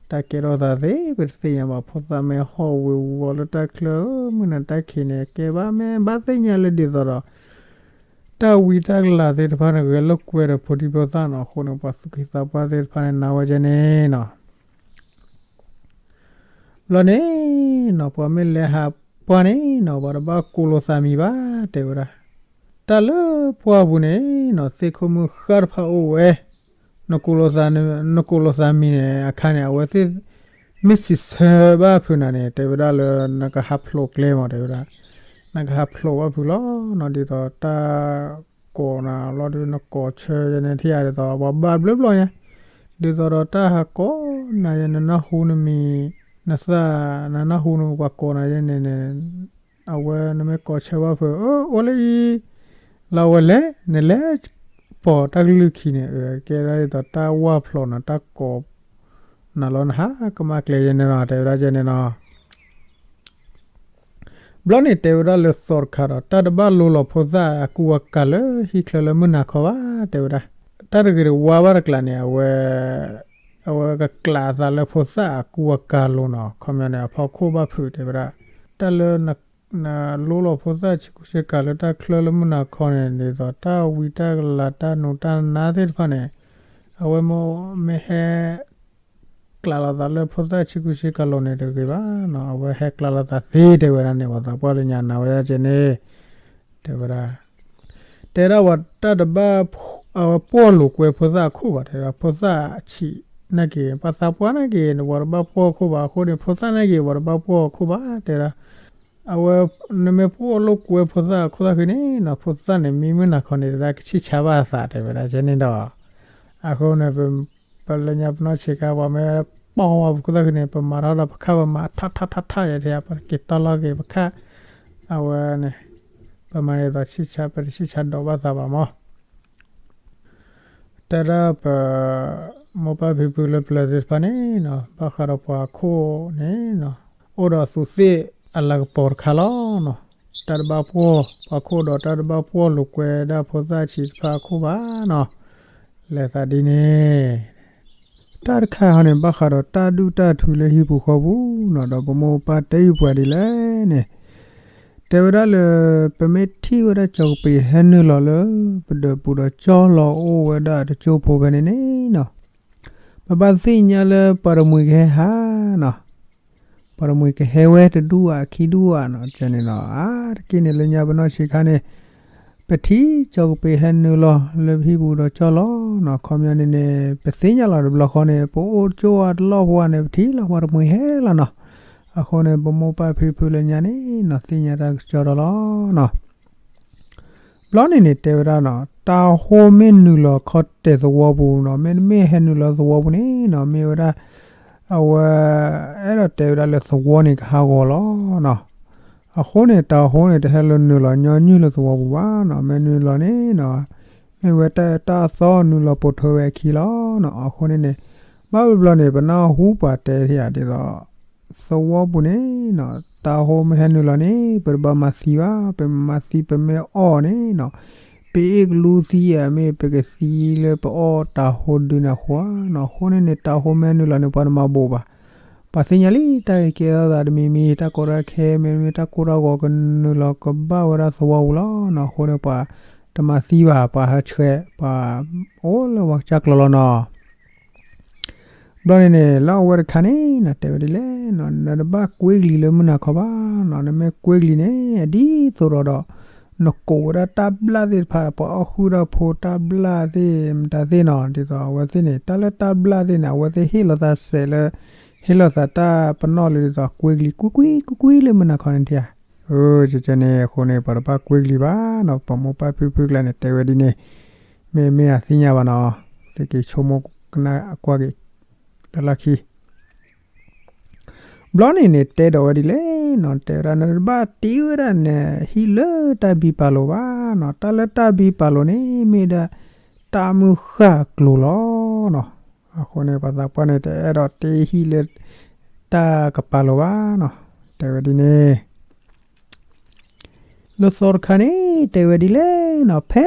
တၢ်ကဲထီၣ်သးသ့ ပတသ့ၣ်ညါဘၣ် ဖိသၣ်မ့ၢ်ဟီၣ်ဝ့ၤဝီၤလၢတၢ်ချၢ မုၢ်နၤတၢ်ခံးန့ၣ် ကဲဘၣ်မ့ၢ်ဘၣ်သ့ၣ်ညါလၢဒ်သိးဒီး တၢ်ဝံတၢ်ကလၤသ့ၣ်တဖၣ်န့ၣ် ဂဲၤလိာ်ကွဲဒီးဖိဒံဖိသၣ်နီၤ အဃိန့ၣ် ပှၤသူၣ်က့သးပှၢ်သ့ၣ်တဖၣ်န့ၣ် နာ်ဝဲဒ်န့ၣ်နီၤ ဘျီန့ၣ်နီၤ ပှၤမ့ၢ်လဲၤဟးပှၢ်န့ၣ်နီၤ ပှၤတဘၣ်ကိးလိာ်သးမံၤဘၣ် တဲဝဲဒၣ်, တၢ်လၢပှၢ်ပူၤန့ၣ်နီၤ သ့ၣ်ခိၣ်မုၢ်ဃၢ်တဖၣ်အိၣ်ဝဲ, နကိးလိာ်သး, နကိးလိာ်သးမံၤန့ၣ် အခါန့ၣ် အဝဲသ့ၣ် မ့ၢ်စံးဆၢဘၣ်ဖုးနၤန့ၣ် တဲဝဲဒၣ်လၢနကဟးဖျိးကျဲမး တဲဝဲဒၣ်, နကဟးဖျိးဘၣ်ဖုးလီၤနီၤ ဒ်သိးတၢ်ကိးနၤလီၤဒီး နကိးဆၢယဲန့ၣ် ထံၣ်ယၤဒ်သိး ပှၤဘၣ်ဘျုးဘျီညါ, ဒ်သိးဒီးတၢ်ဟးကိးနၤယဲ နနၢ်ဟူနမံၤ နသး နနၢ်ဟူနပှၤကိးနၤယဲန့ၣ်န့ၣ် အဝဲနမ့ၢ်ကိးဆၢဘၣ်ဖုး အၢ အိၣ်လၢအံၤ လၢအဝဲလဲၤ နလဲၤပိာ်တၢ်ကလုၢ်ခံန့ၣ် အကဲဒၣ်ဒ်သိးတၢ်ဝၢ်ဖျိးနၤ တၢ်ကိးနၤလီၤ နဟးကမၣ်ကျဲယဲန့ၣ်နီၤ တဲဝဲဒၣ်ယဲန့ၣ်နီၤ ဘျီန့ၣ်တဲဝဲဒၣ်လၢသီတခါဒီး တၢ်တဘၣ်လိလီၤဖိသၣ်အကူအကၤလၢဟံၣ်ချၢလၢမုၢ်နၤခီဘၣ် တဲဝဲဒၣ်, တၢ်တဂ့ၤတဝါဘၣ်တကျါန့ၣ် အဝဲ အဝဲကကျးအသးလၢဖိသၣ်အကူအကၤလိၤနီၤ ခီပညီန့ၣ် အဖီခိၣ်ဘၣ်ဖုးတဲဝဲဒၣ်, တၢ်လၢ နလိလီၤဖိသၣ်ဆ့ကူဆ့ကၤလၢတၢ်ချၢလၢမုၢ်နၤခီန့ၣ် ဒ်သိးတၢ်ဝံတၢ်ကလၤ တၢ်နူၤတၢ်နါသ့ၣ်တဖၣ်န့ၣ် အဝဲမ့ၢ်ဟဲ ကျးလိာ်သးလၢဖိသၣ်ဆ့ကူဆ့ကၤလိၤန့ၣ်တဂ့ၤဘၣ်နီၤ အဝဲဟဲကျးလိာ်သးသ့တဲဝဲဒၣ်န့ၣ် ပှၤသးပှၢ်လၢညါနာ်ဝဲဒၣ်ကဲန့ၣ် တဲဝဲဒၣ် တဲဒၣ်ပှၤတၢ်တဘၣ် အဝဲပှီၢ်လိာ်ကွဲဖိသၣ်အခိၣ်ဘၣ် တဲဝဲဒၣ် ဖိသၣ်ဆံးနာ်က့ၤ ပှၤသးပှၢ်နာ်က့ၤ ပှၤတဘၣ်ပှီၢ်ခိၣ်ဘၣ်အဃိန့ၣ် ဖိသၣ်နာ်က့ၤ ပှၤတဘၣ်ပှီၢ်ခိၣ်ဘၣ် တဲဝဲဒၣ် အဝဲ နမ့ၢ်ပှီၢ်လိာ်ကွဲဖိသၣ်အခိၣ်သၣ်ဃံန့ၣ်နီၤ ဖိသၣ်န့ၣ် မ့ၢ်မုၢ်နၤခီန့ၣ် တၢ်ကဆံၣ်ဆါဘၣ်အသးတဲဝဲဒၣ်ကဲန့ၣ်ဒီး အဃိန့ၣ် ပလၢညါပနီၢ်ဆံးခါ ပှၤမ့ၢ်ပီၢ်ဝဲပခိၣ်သၣ်ဃံန့ၣ် ပမၤထီၣ်ဒီးပခၣ် ပမၤထးထးထးထးယဲၢ်ထံ ပက့ၤတီၢ်လီၤက့ၤပခၣ် အဝဲန့ၣ် ပမၤဒ်သိးဆံၣ်ဆါ ပတဆံၣ်ဆါဒိးဘၣ်သးဘၣ်မး တဲဒၣ်ပ မိၢ်ပၢ်ဖံဖုလၢပျၢၤသ့ၣ်တဖၣ်န့ၣ်နီၤ ဘၣ်ဃးဒီးပှၤခိၣ်န့ၣ်နီၤ အိၣ်ဒီးသူးသ့ၣ်အလၤကပီၤတခါလီၤနီၤ တၢ်တဘၣ်ပှီၢ် ပှၤခိၣ်ဒီးတၢ်တဘၣ်ပှီၢ်လိာ်ကွဲဒၣ်ဖိသၣ်ဆံးတဖၣ်အခိၣ်ဘၣ်နီၤ လဲၤသးဒ်န့ၣ် တၢ်တခါဟီန့ၣ် ဘၣ်ဃးဒီးတၢ်ဒုၣ်တၢ်ထုးလၢဟံၣ်ပူၤဃီပူၤနီၤ ဒီးပမိၢ်ပၢ်တဲအုၣ်ပှၤဒ်လဲၣ်န့ၣ် တဲဝဲဒၣ်လၢ ပမ့ၢ်ထံၣ်ဝဲဒၣ်ကၠီကပ့ၤဟဲနုာ်လီၤလၢ ပဒၢးပူၤဒီးကၠီလီၤအိၣ်ဝဲဒၣ်တကၠိဖိဖဲန့ၣ်န့ၣ်နီၤ ပဘၣ်သ့ၣ်ညါလၢပှၤတမှံၤကဟဲဟးနီၤ ပှၤတမှံၤကဟဲဝဲတဒူၣ်ဧါခံဒူၣ်ဧါနီၤ ကဲန့ၣ်နီၤ အါတက့ၢ်န့ၣ်လၢညါပနီၢ်ဆံးခါန့ၣ် ပထံၣ်ကၠီကပ့ၤဟဲနုာ်လီၤလၢပဟံၣ်ပူၤဒီးကၠီလီၤနီၤ ခီပညီန့ၣ်န့ၣ် ပသ့ၣ်ညါလီၤတဘျီဃီန့ၣ် ပအိၣ်ကၠိဝဲတလီၢ်ဖိန့ၣ် ပထံၣ်လီၤပှၤတမှံၤဟဲလီၤနီၤ အဃိန့ၣ် ပမိၢ်ပၢ်ဖံဖုလၢညါန့ၣ်နီၤ သ့ၣ်ညါတၢ်ကစီဒီလီၤနီၤ ဘျီန့ၣ်န့ၣ် တဲဝဲဒၣ်နီၤ တၤဟိမ့ၢ်နုာ်လီၤခီတဲာ်သဝီပူၤနီၤ မ့တမ့ၢ်ဟဲနုာ်လီၤသဝီပူၤန့ၣ်နီၤ မ့ၢ်ဝဲဒၣ် အဝဲ အဲၣ်ဒိးတဲဝဲဒၣ်လၢသဝီန့ၣ်ကဟးဂီၤလီၤနီၤ အဃိန့ၣ် တၤဟိန့ၣ် တဟဲလၢနုာ်လီၤညီနုၢ်လၢသဝီပူၤဘၣ်နီၤ မ့ၢ်နုာ်လီၤန့ၣ်နီၤ မ့ၢ်ဝဲတၢ်အၢတၢ်သီနုာ်လီၤပိာ်ထွဲဝဲအခံလီၤနီၤ အဃိန့ၣ်န့ၣ် ဘၣ်ဘျီန့ၣ် ပနၢ်ဟူပှၤတဲထံၣ်ဧါဒ်သိး သဝီပူၤန့ၣ်နီၤ တၤဟိမ့ၢ်ဟဲနုာ်လီၤန့ၣ် ပတဘၣ်မၤသံဘၣ် ပမၤသံပမ့ၢ်အီၣ်န့ၣ်နီၤ ပအ့ၣ်ကလူသံဧါ မ့ၢ်ပကသံလၢပအီၣ်တၤဟိဒုန့ၣ်အဃိနီၤ အဃိန့ၣ်န့ၣ် တၤဟိမ့ၢ်ဟဲနုာ်လီၤန့ၣ် ပှၤတမၤဘိးဘၣ် ပှၤသ့ၣ်ညါလံ တၢ်ကဲထီၣ်သးတမံၤမံၤ တၢ်ကီတၢ်ခဲ မ့တမ့ၢ်တၢ်ကိၢ်တၢ်ဂီၤကနုာ်လီၤကဘၣ်ဝဲဒၣ်သဝီပူၤလီၤနီၤ အဃိန့ၣ် ပှၤတမၤသံဘၣ် ပှၤဟးဆှဲး ပှၤအိၣ်လၢပှၤကစၢ်ကျိၤလီၤနီၤ ဘျီန့ၣ်န့ၣ် လၢအဝဲတခါန့ၣ်နီၤ တဲဝဲဒ်လဲၣ်နီၤ နတဘၣ်ကွ့ကလံၤလၢမုၢ်နၤခီဘၣ်နီၤ နမ့ၢ်ကွ့ကလံၤန့ၣ် အဒ်သိးဒီးဒီး နကိးဝဲဒၣ်တၢ်ဘျၣ်သ့ၣ်တဖၣ် ပှၤအီၣ်ဃုာ်တၢ်ဖိတၢ်ဘျၣ်သ့ၣ်မတၤသ့ၣ်နီၤ ဒ်သိးအဝဲသ့ၣ်န့ၣ် တၢ်လၢတၢ်ဘျၣ်သ့ၣ်န့ၣ် အဝဲသ့ၣ်ဟ့ၣ်လီၤသးစဲးလၢ ဟ့ၣ်လီၤသးတၢ်ပနီၣ်လၢဒ်သိးကွ့ကလံၤ ကွံကွံကွံကွံလၢမုၢ်နၤခီန့ၣ်ထံဧါ အၢ ကကဲန့ၣ် အဃိန့ၣ် ပှၤတဘၣ်ကွ့ကလံၤဘၣ်နီၤ ပမိၢ်ပၢ်ဖံဖုကျါန့ၣ် တဲဝဲဒ်န့ၣ် မ့ၢ်မ့ၢ်အသ့ၣ်ညါဘၣ်နီၤ သုက့ၤဆိကမိၣ်ကနၣ်ကွၢ်က့ၤ တၢ်လီၢ်ခံ ဘျီန့ၣ်န့ၣ် တဲဒီးဝဲဒ်လဲၣ်နီၤ တဲဝဲဒၣ် နတဘၣ်တ့ဝဲဒၣ်နဟံၣ်လၢတၢ်ဘံပာ်လိၤဘၣ်နီၤ တၢ်လၢတၢ်ဘံပာ်လိၤန့ၣ် မ့ၢ်ဒၣ်တၢ်မုၢ်ဃၢ်အကျိၤလီၤနီၤ အဃိန့ၣ် ပှၤသးပှၢ်န့ၣ် တအဲၣ်ဒိးတ့ဟံၣ်လၢ တၢ်ကပာ်လီၤဘၣ်နီၤ, တဲဝဲဒ်န့ၣ် လၢသီတခါန့ၣ် တဲဝဲဒ်လဲၣ်နီၤ, ဖဲ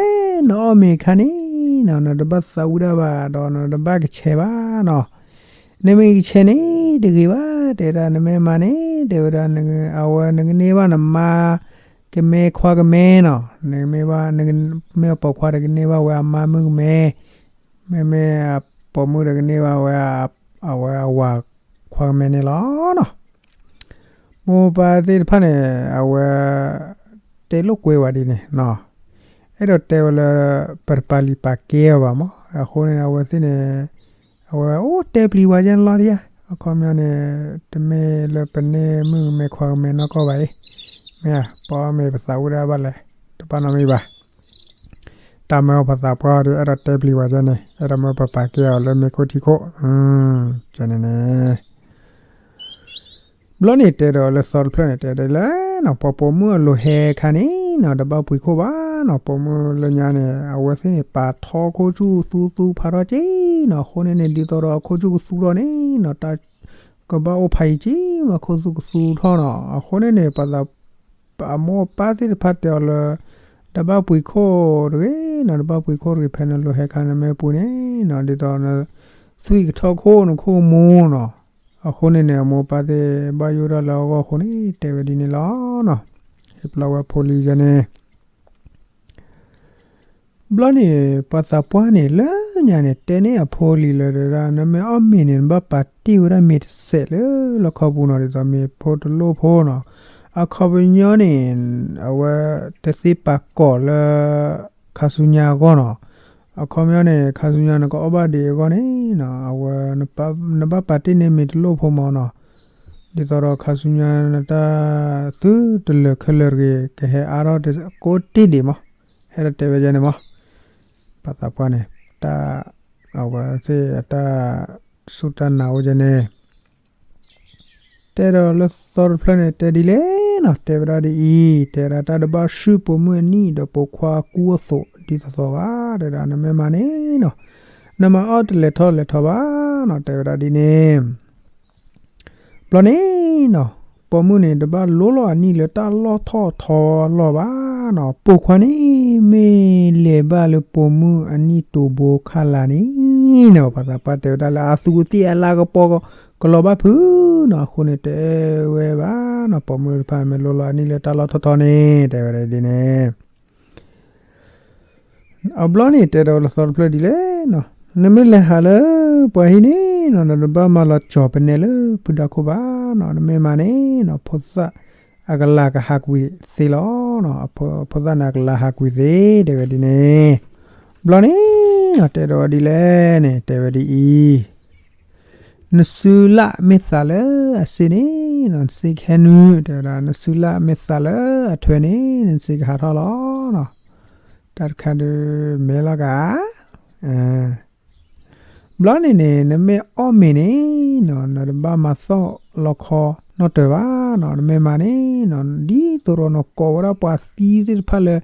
နအီၣ်မ့ၤအခါန့ၣ်နီၤ နတဘၣ်သးဝံၣ်ဒၣ်ဘၣ် ဒီးနတဘၣ်ကဆဲးဘၣ်နီၤ, နမ့ၢ်ကဆဲးန့ၣ်တဂ့ၤဘၣ်, တဲဒၣ်နမ့ၢ်မၤန့ၣ် တဲဝဲဒၣ် အဝဲနကန့ၢ်ဘၣ်နမါ ကမဲခွါကမဲနီၤ, နမ့ၢ်ဘၣ် မ့ၢ်အပိာ်ခွါဒီးကန့ၢ်ဘၣ်ဝဲအမါမုၣ်ကမဲ, မ့မ့ၢ်အပိာ်မုၣ်ဒီးကန့ၢ်ဘၣ်ဝဲ အဝဲအဝၤခွါကမဲန့ၣ်လီၤနီၤ. မိၢ်ပၢ်သ့ၣ်တဖၣ်န့ၣ် အဝဲ တဲလိာ်ကွဲဝဲဒ်န့ၣ်နီၤ, အဲၣ်ဒိးတဲဝဲလၢ ပတပာ်လံာ်ပာ်ကဲအီၤဘၣ်မး, အဃိန့ၣ် အဝဲသ့ၣ်န့ၣ် အဝဲအိၣ်တဲပျံၤဝဲယဲန့ၣ်လီၤဒံးဧါ, အခီပညီန့ၣ် တမ့ၢ်လၢပန့ၢ်မုၣ်ကမဲခွါကမဲနီၢ်ကီၢ်ဘၣ်အံၤ, မ့ၢ်ဧါ ပအီၣ်မ့ၤပသးဝံၣ်ဒၣ်ဘၣ်လဲၣ်, တဘၣ်နီတမံၤဘၣ်. တၢ်မၢပသးပှၢ်ဒီး အဲၣ်ဒိးတဲပျံၤဝဲဒ်န့ၣ် အဲၣ်ဒိးမၢပပာ်ကဲအီၤလၢမ့ၤခိၣ်ထံခိၣ်, ကန့ၣ်န့ၣ် ဘျီန့ၣ်တဲဒီးလၢသီတဖျၢၣ်န့ၣ် တဲဒ်လဲၣ်နီၤ, ပှၤပိာ်မုၣ်အလိၤဟဲခါန့ၣ်နီၤ တဘၣ်ပှ့ၤခိၣ်ဘၣ်နီၤ, ပိာ်မုၣ်လၢညါန့ၣ် အဝဲသ့ၣ်န့ၣ် ပာ်ထီခိၣ်ဆူၣ်သူသူဖးထီၣ်က့နီၤ, အဃိန့ၣ်န့ၣ် ဒ်သိးဒီးအခိၣ်ဆူၣ်ကသူထီၣ်န့ၣ်နီၤ တၢ်ကဘၣ်အိၣ်ဖးယံၤက့မး ခိၣ်ဆူၣ်ကသူထီၣ်နီၤ, အဃိန့ၣ်န့ၣ် ပှၤသး အမိၢ်အပၢ်သ့ၣ်တဖၣ်တဲအီၤလၢ တဘၣ်ပှ့ၤခိၣ်တဂ့ၤနီၤ, တဘၣ်ပှ့ၤခိၣ်တဂ့ၤ ဖဲနလိၤဟဲခါနမ့ၢ်ပှ့ၤန့ၣ်နီၤ ဒ်သိးန သွံၣ်ကထီၣ်ခိၣ်နခိၣ်မူနီၤ, အဃိန့ၣ်န့ၣ် အမိၢ်အပၢ်သ့ၣ်ဘၣ်ယိၣ်ဒၣ်လၢအဂီၢ်အဃိန့ၣ် တဲဝဲဒ်န့ၣ်လီၤနီၤ, ဟ့ၣ်ပျီဝဲဖိလံၤယဲန့ၣ် ဘျီန့ၣ် ပှၤသးပှၢ်န့ၣ် လၢညါန့ၣ် တဲန့ၢ်အဖိလံၤလၢဒၣ် နမ့ၢ်အီၣ်မ့ၤန့ၣ် နဘၣ်ပာ်တ့ၢ်ဝဲဒၣ်မ့ၤတစဲးလၢလီခီပူၤနီၤ, ဒ်သိးမ့ၤဖိတလိၣ်ဖိနီၤ, အခီပညီန့ၣ် အဝဲတသ့ပာ်ကီၤလၢ ခါဆူညါအဂီၢ်နီၤ, အခီပညီန့ၣ် ခါဆူညါနကအီၣ်ဘၣ်ဒံးအဂီၢ်န့ၣ်နီၤ အဝဲ နဘၣ်ပာ်တ့ၢ်န့ၢ်မ့ၤတလိၣ်ဖိမးနီၤ, ဒ်သိးဒီးခါဆူညါနတၢ်သုတလၢာ်ခဲလၢာ်တဂ့ၤ ကဟဲအါထီၣ်ကိးတ့ၢ်ဒံးမး, ဟဲဒီးတဲဝဲဒ်န့ၣ်မး, ပှၤသးပှၢ်န့ၣ် တၢ် အဝဲသ့ၣ်အတၢ်စူၢ်တၢ်နာ်အိၣ်ဒ်န့ၣ် တဲဒီးလၢသီတဖျၢၣ်န့ၣ် တဲဒ်လဲၣ်နီၤ, တဲဝဲဒၣ်ဒ်အံၤ, တဲဝဲဒၣ်တၢ်တဘၣ်ဆူၣ်ပိာ်မုၣ်အနံၣ်ဒီးပိာ်ခွါကူအသိးဒ်သိးသိးဘၣ်, တဲဒၣ်နမ့ၢ်မၤန့ၣ်နီၤ, နမၤအီၣ်တလဲၤထီၣ်လဲၤထီဘၣ်နီၤ, တဲဝဲဒၣ်ဒ်န့ၣ် ဘျီန့ၣ်နီၤ, ပိာ်မုၣ်န့ၣ် တဘၣ်လိလီၤအနံၣ်လၢတၢ်လီၢ်ထီၣ်ထီလီၢ်ဘၣ်နီၤ, ပိာ်ခွါန့ၣ် မ့ၢ်လဲၤဘၣ်လၢပိာ်မုၣ်အနံၣ်တိာ်ဘိခါလာ်န့ၣ်နီၤ, ပှၤသးပှၢ်တဲဝဲဒၣ်လၢအသူးအသ့ၣ်အလၤကပီၤကလီၤဘၣ်ဖုးနီၤ, အဃိန့ၣ်တဲဝဲဘၣ်နီၤ, ပိာ်မုၣ်တဖၣ်မ့ၢ်လိလီၤအနံၣ်လၢတၢ်လီၢ်ထီၣ်ထီန့ၣ် တဲဝဲဒၣ်ဒ်န့ၣ် အဘျီန့ၣ်တဲဒီးလၢသီတဖျၢၣ်ဒ်လဲၣ်နီၤ, နမ့ၢ်လဲၤဟးလၢပှၤဟံၣ်န့ၣ်နီၤ, နတဘၣ်မၤလီၤကၠီၤပနဲလၢဖုဒါခိၣ်ဘၣ်နီၤ, နမ့ၢ်မၤန့ၣ်နီၤ, ဖိသၣ်အကလၤကဟးကွံာ်သ့လီၤနီၤ, ဖိသၣ်န့ၣ်အကလၤဟးကွံာ်သ့ တဲဝဲဒ်န့ၣ်, ဘျီန့ၣ်နီၤ, တဲဒီးဝဲဒ်လဲၣ်န့ၣ် တဲဝဲဒ်အံၤ နစုလၢ်မ့ၢ်သးလၢအစ့န့ၣ်နီၤ, နစ့ကဟဲနုာ်, တဲဝဲဒၣ် နစုလၢ်မ့ၢ်သးလၢအထွဲန့ၣ် နစ့ကဟးထီၣ်လီၤနီၤ, တၢ်တခါဒုးမဲလီၤကၤ, ဘျီန့ၣ်န့ၣ် နမ့ၢ်အီၣ်မ့ၤန့ၣ်နီၤ, နတဘၣ်မၤသီၣ်လီခီနီတၢၤဘၣ်နီၤ, နမ့ၢ်မၤန့ၣ်နီၤ, ဒ်သိးဒီးနကိးဝဲဒၣ်ပှၤသံသ့ၣ်တဖၣ်လၢ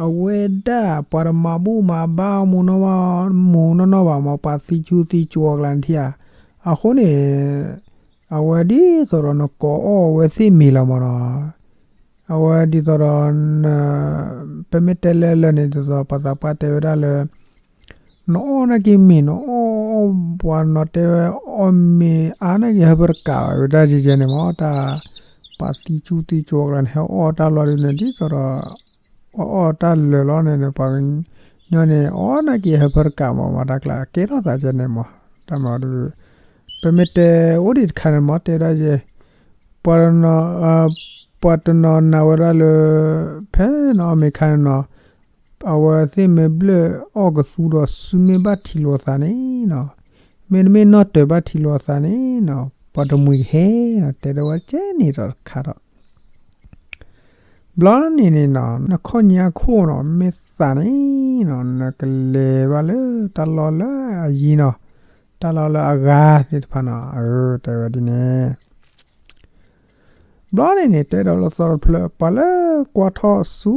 အဝဲဒၣ်ပှၤတမၤဘူၣ်မၤဘါအီၤ မူးနီၢ်နီၢ်ဘၣ်မး, ပှၤသံဆူသံကၠွအကျါန့ၣ်ထံၣ်ဧါ, အဃိန့ၣ် အဝဲဒ်သိးဒီးနကိးအီၣ်အဝဲသ့ၣ်မ့ၤလီၤမးနီၤ, အဝဲဒ်သိးဒီး ပမ့ၢ်တဲလၢလၢန့ၣ် ဒ်သိးပှၤသးပှၢ်တဲဝဲဒၣ်လၢ နအီၣ်နာ်က့ၤမ့ၤ နအီၣ်အီၣ်ပှၤနီၤ, တဲဝဲ အီၣ်မ့ၤအါနာ်က့ၤဟၢဖၢတကးဘၣ် ဝဲဒၣ်ယဲယဲန့ၣ်မး, တၢ်ပှၤသံဆူသံကၠွအကျါန့ၣ် ဟဲအီၣ်တၢ်လီၢ်ဒ်န့ၣ် ဒ်သိးဒီး အီၣ်အီၣ်တၢ်လၢာ်လီၤန့ၣ် ပှၤကညီန့ၣ် အီၣ်နာ်က့ၤဟၢဖၢတကးမး မးတၢ်ကျါကဲထီၣ်သးယဲန့ၣ်မး, တၢ်မၤဒုး ပမ့ၢ်တဲအိၣ်ဒံးတခါန့ၣ်မး တဲဒၣ်ယဲ ပှၤတနီၤ ပှၤတနီၤနာ်ဝဲဒၣ်လၢ ဖဲနအီၣ်မ့ၤခါန့ၣ်နီၤ, အဝဲသ့ၣ်မ့ၢ်ဘျၢၣ်အီၣ်ကသူဒီး စုမ့ၢ်ဘၣ်ထံးလိာ်အသးန့ၣ်နီၤ, မ့တမ့ၢ်နီၢ်တၢၤဘၣ်ထံးလိာ်အသးန့ၣ်နီၤ, ပှၤတမှံၤကဟဲနီၤ, တဲဒၣ်ဝဲကဲန့ၣ်ဒီးတခါဒီး ဘျီန့ၣ်န့ၣ်နီၤ နခီၣ်ညါခိၣ်နီၤ မ့ၢ်သးန့ၣ်နီၤ နကလဲၤဘၣ်လၢတၢ်လီၢ်လၢအယံၤနီၤ, တၢ်လီၢ်လၢအဂၤသ့ၣ်တဖၣ်နီၤ, အၢ တဲဝဲဒ်န့ၣ် ဘျီန့ၣ်န့ၣ် တဲဒီးလၢသီတဖျၢၣ် ပှၤလၢကွၢ်ထီၣ်ဆူ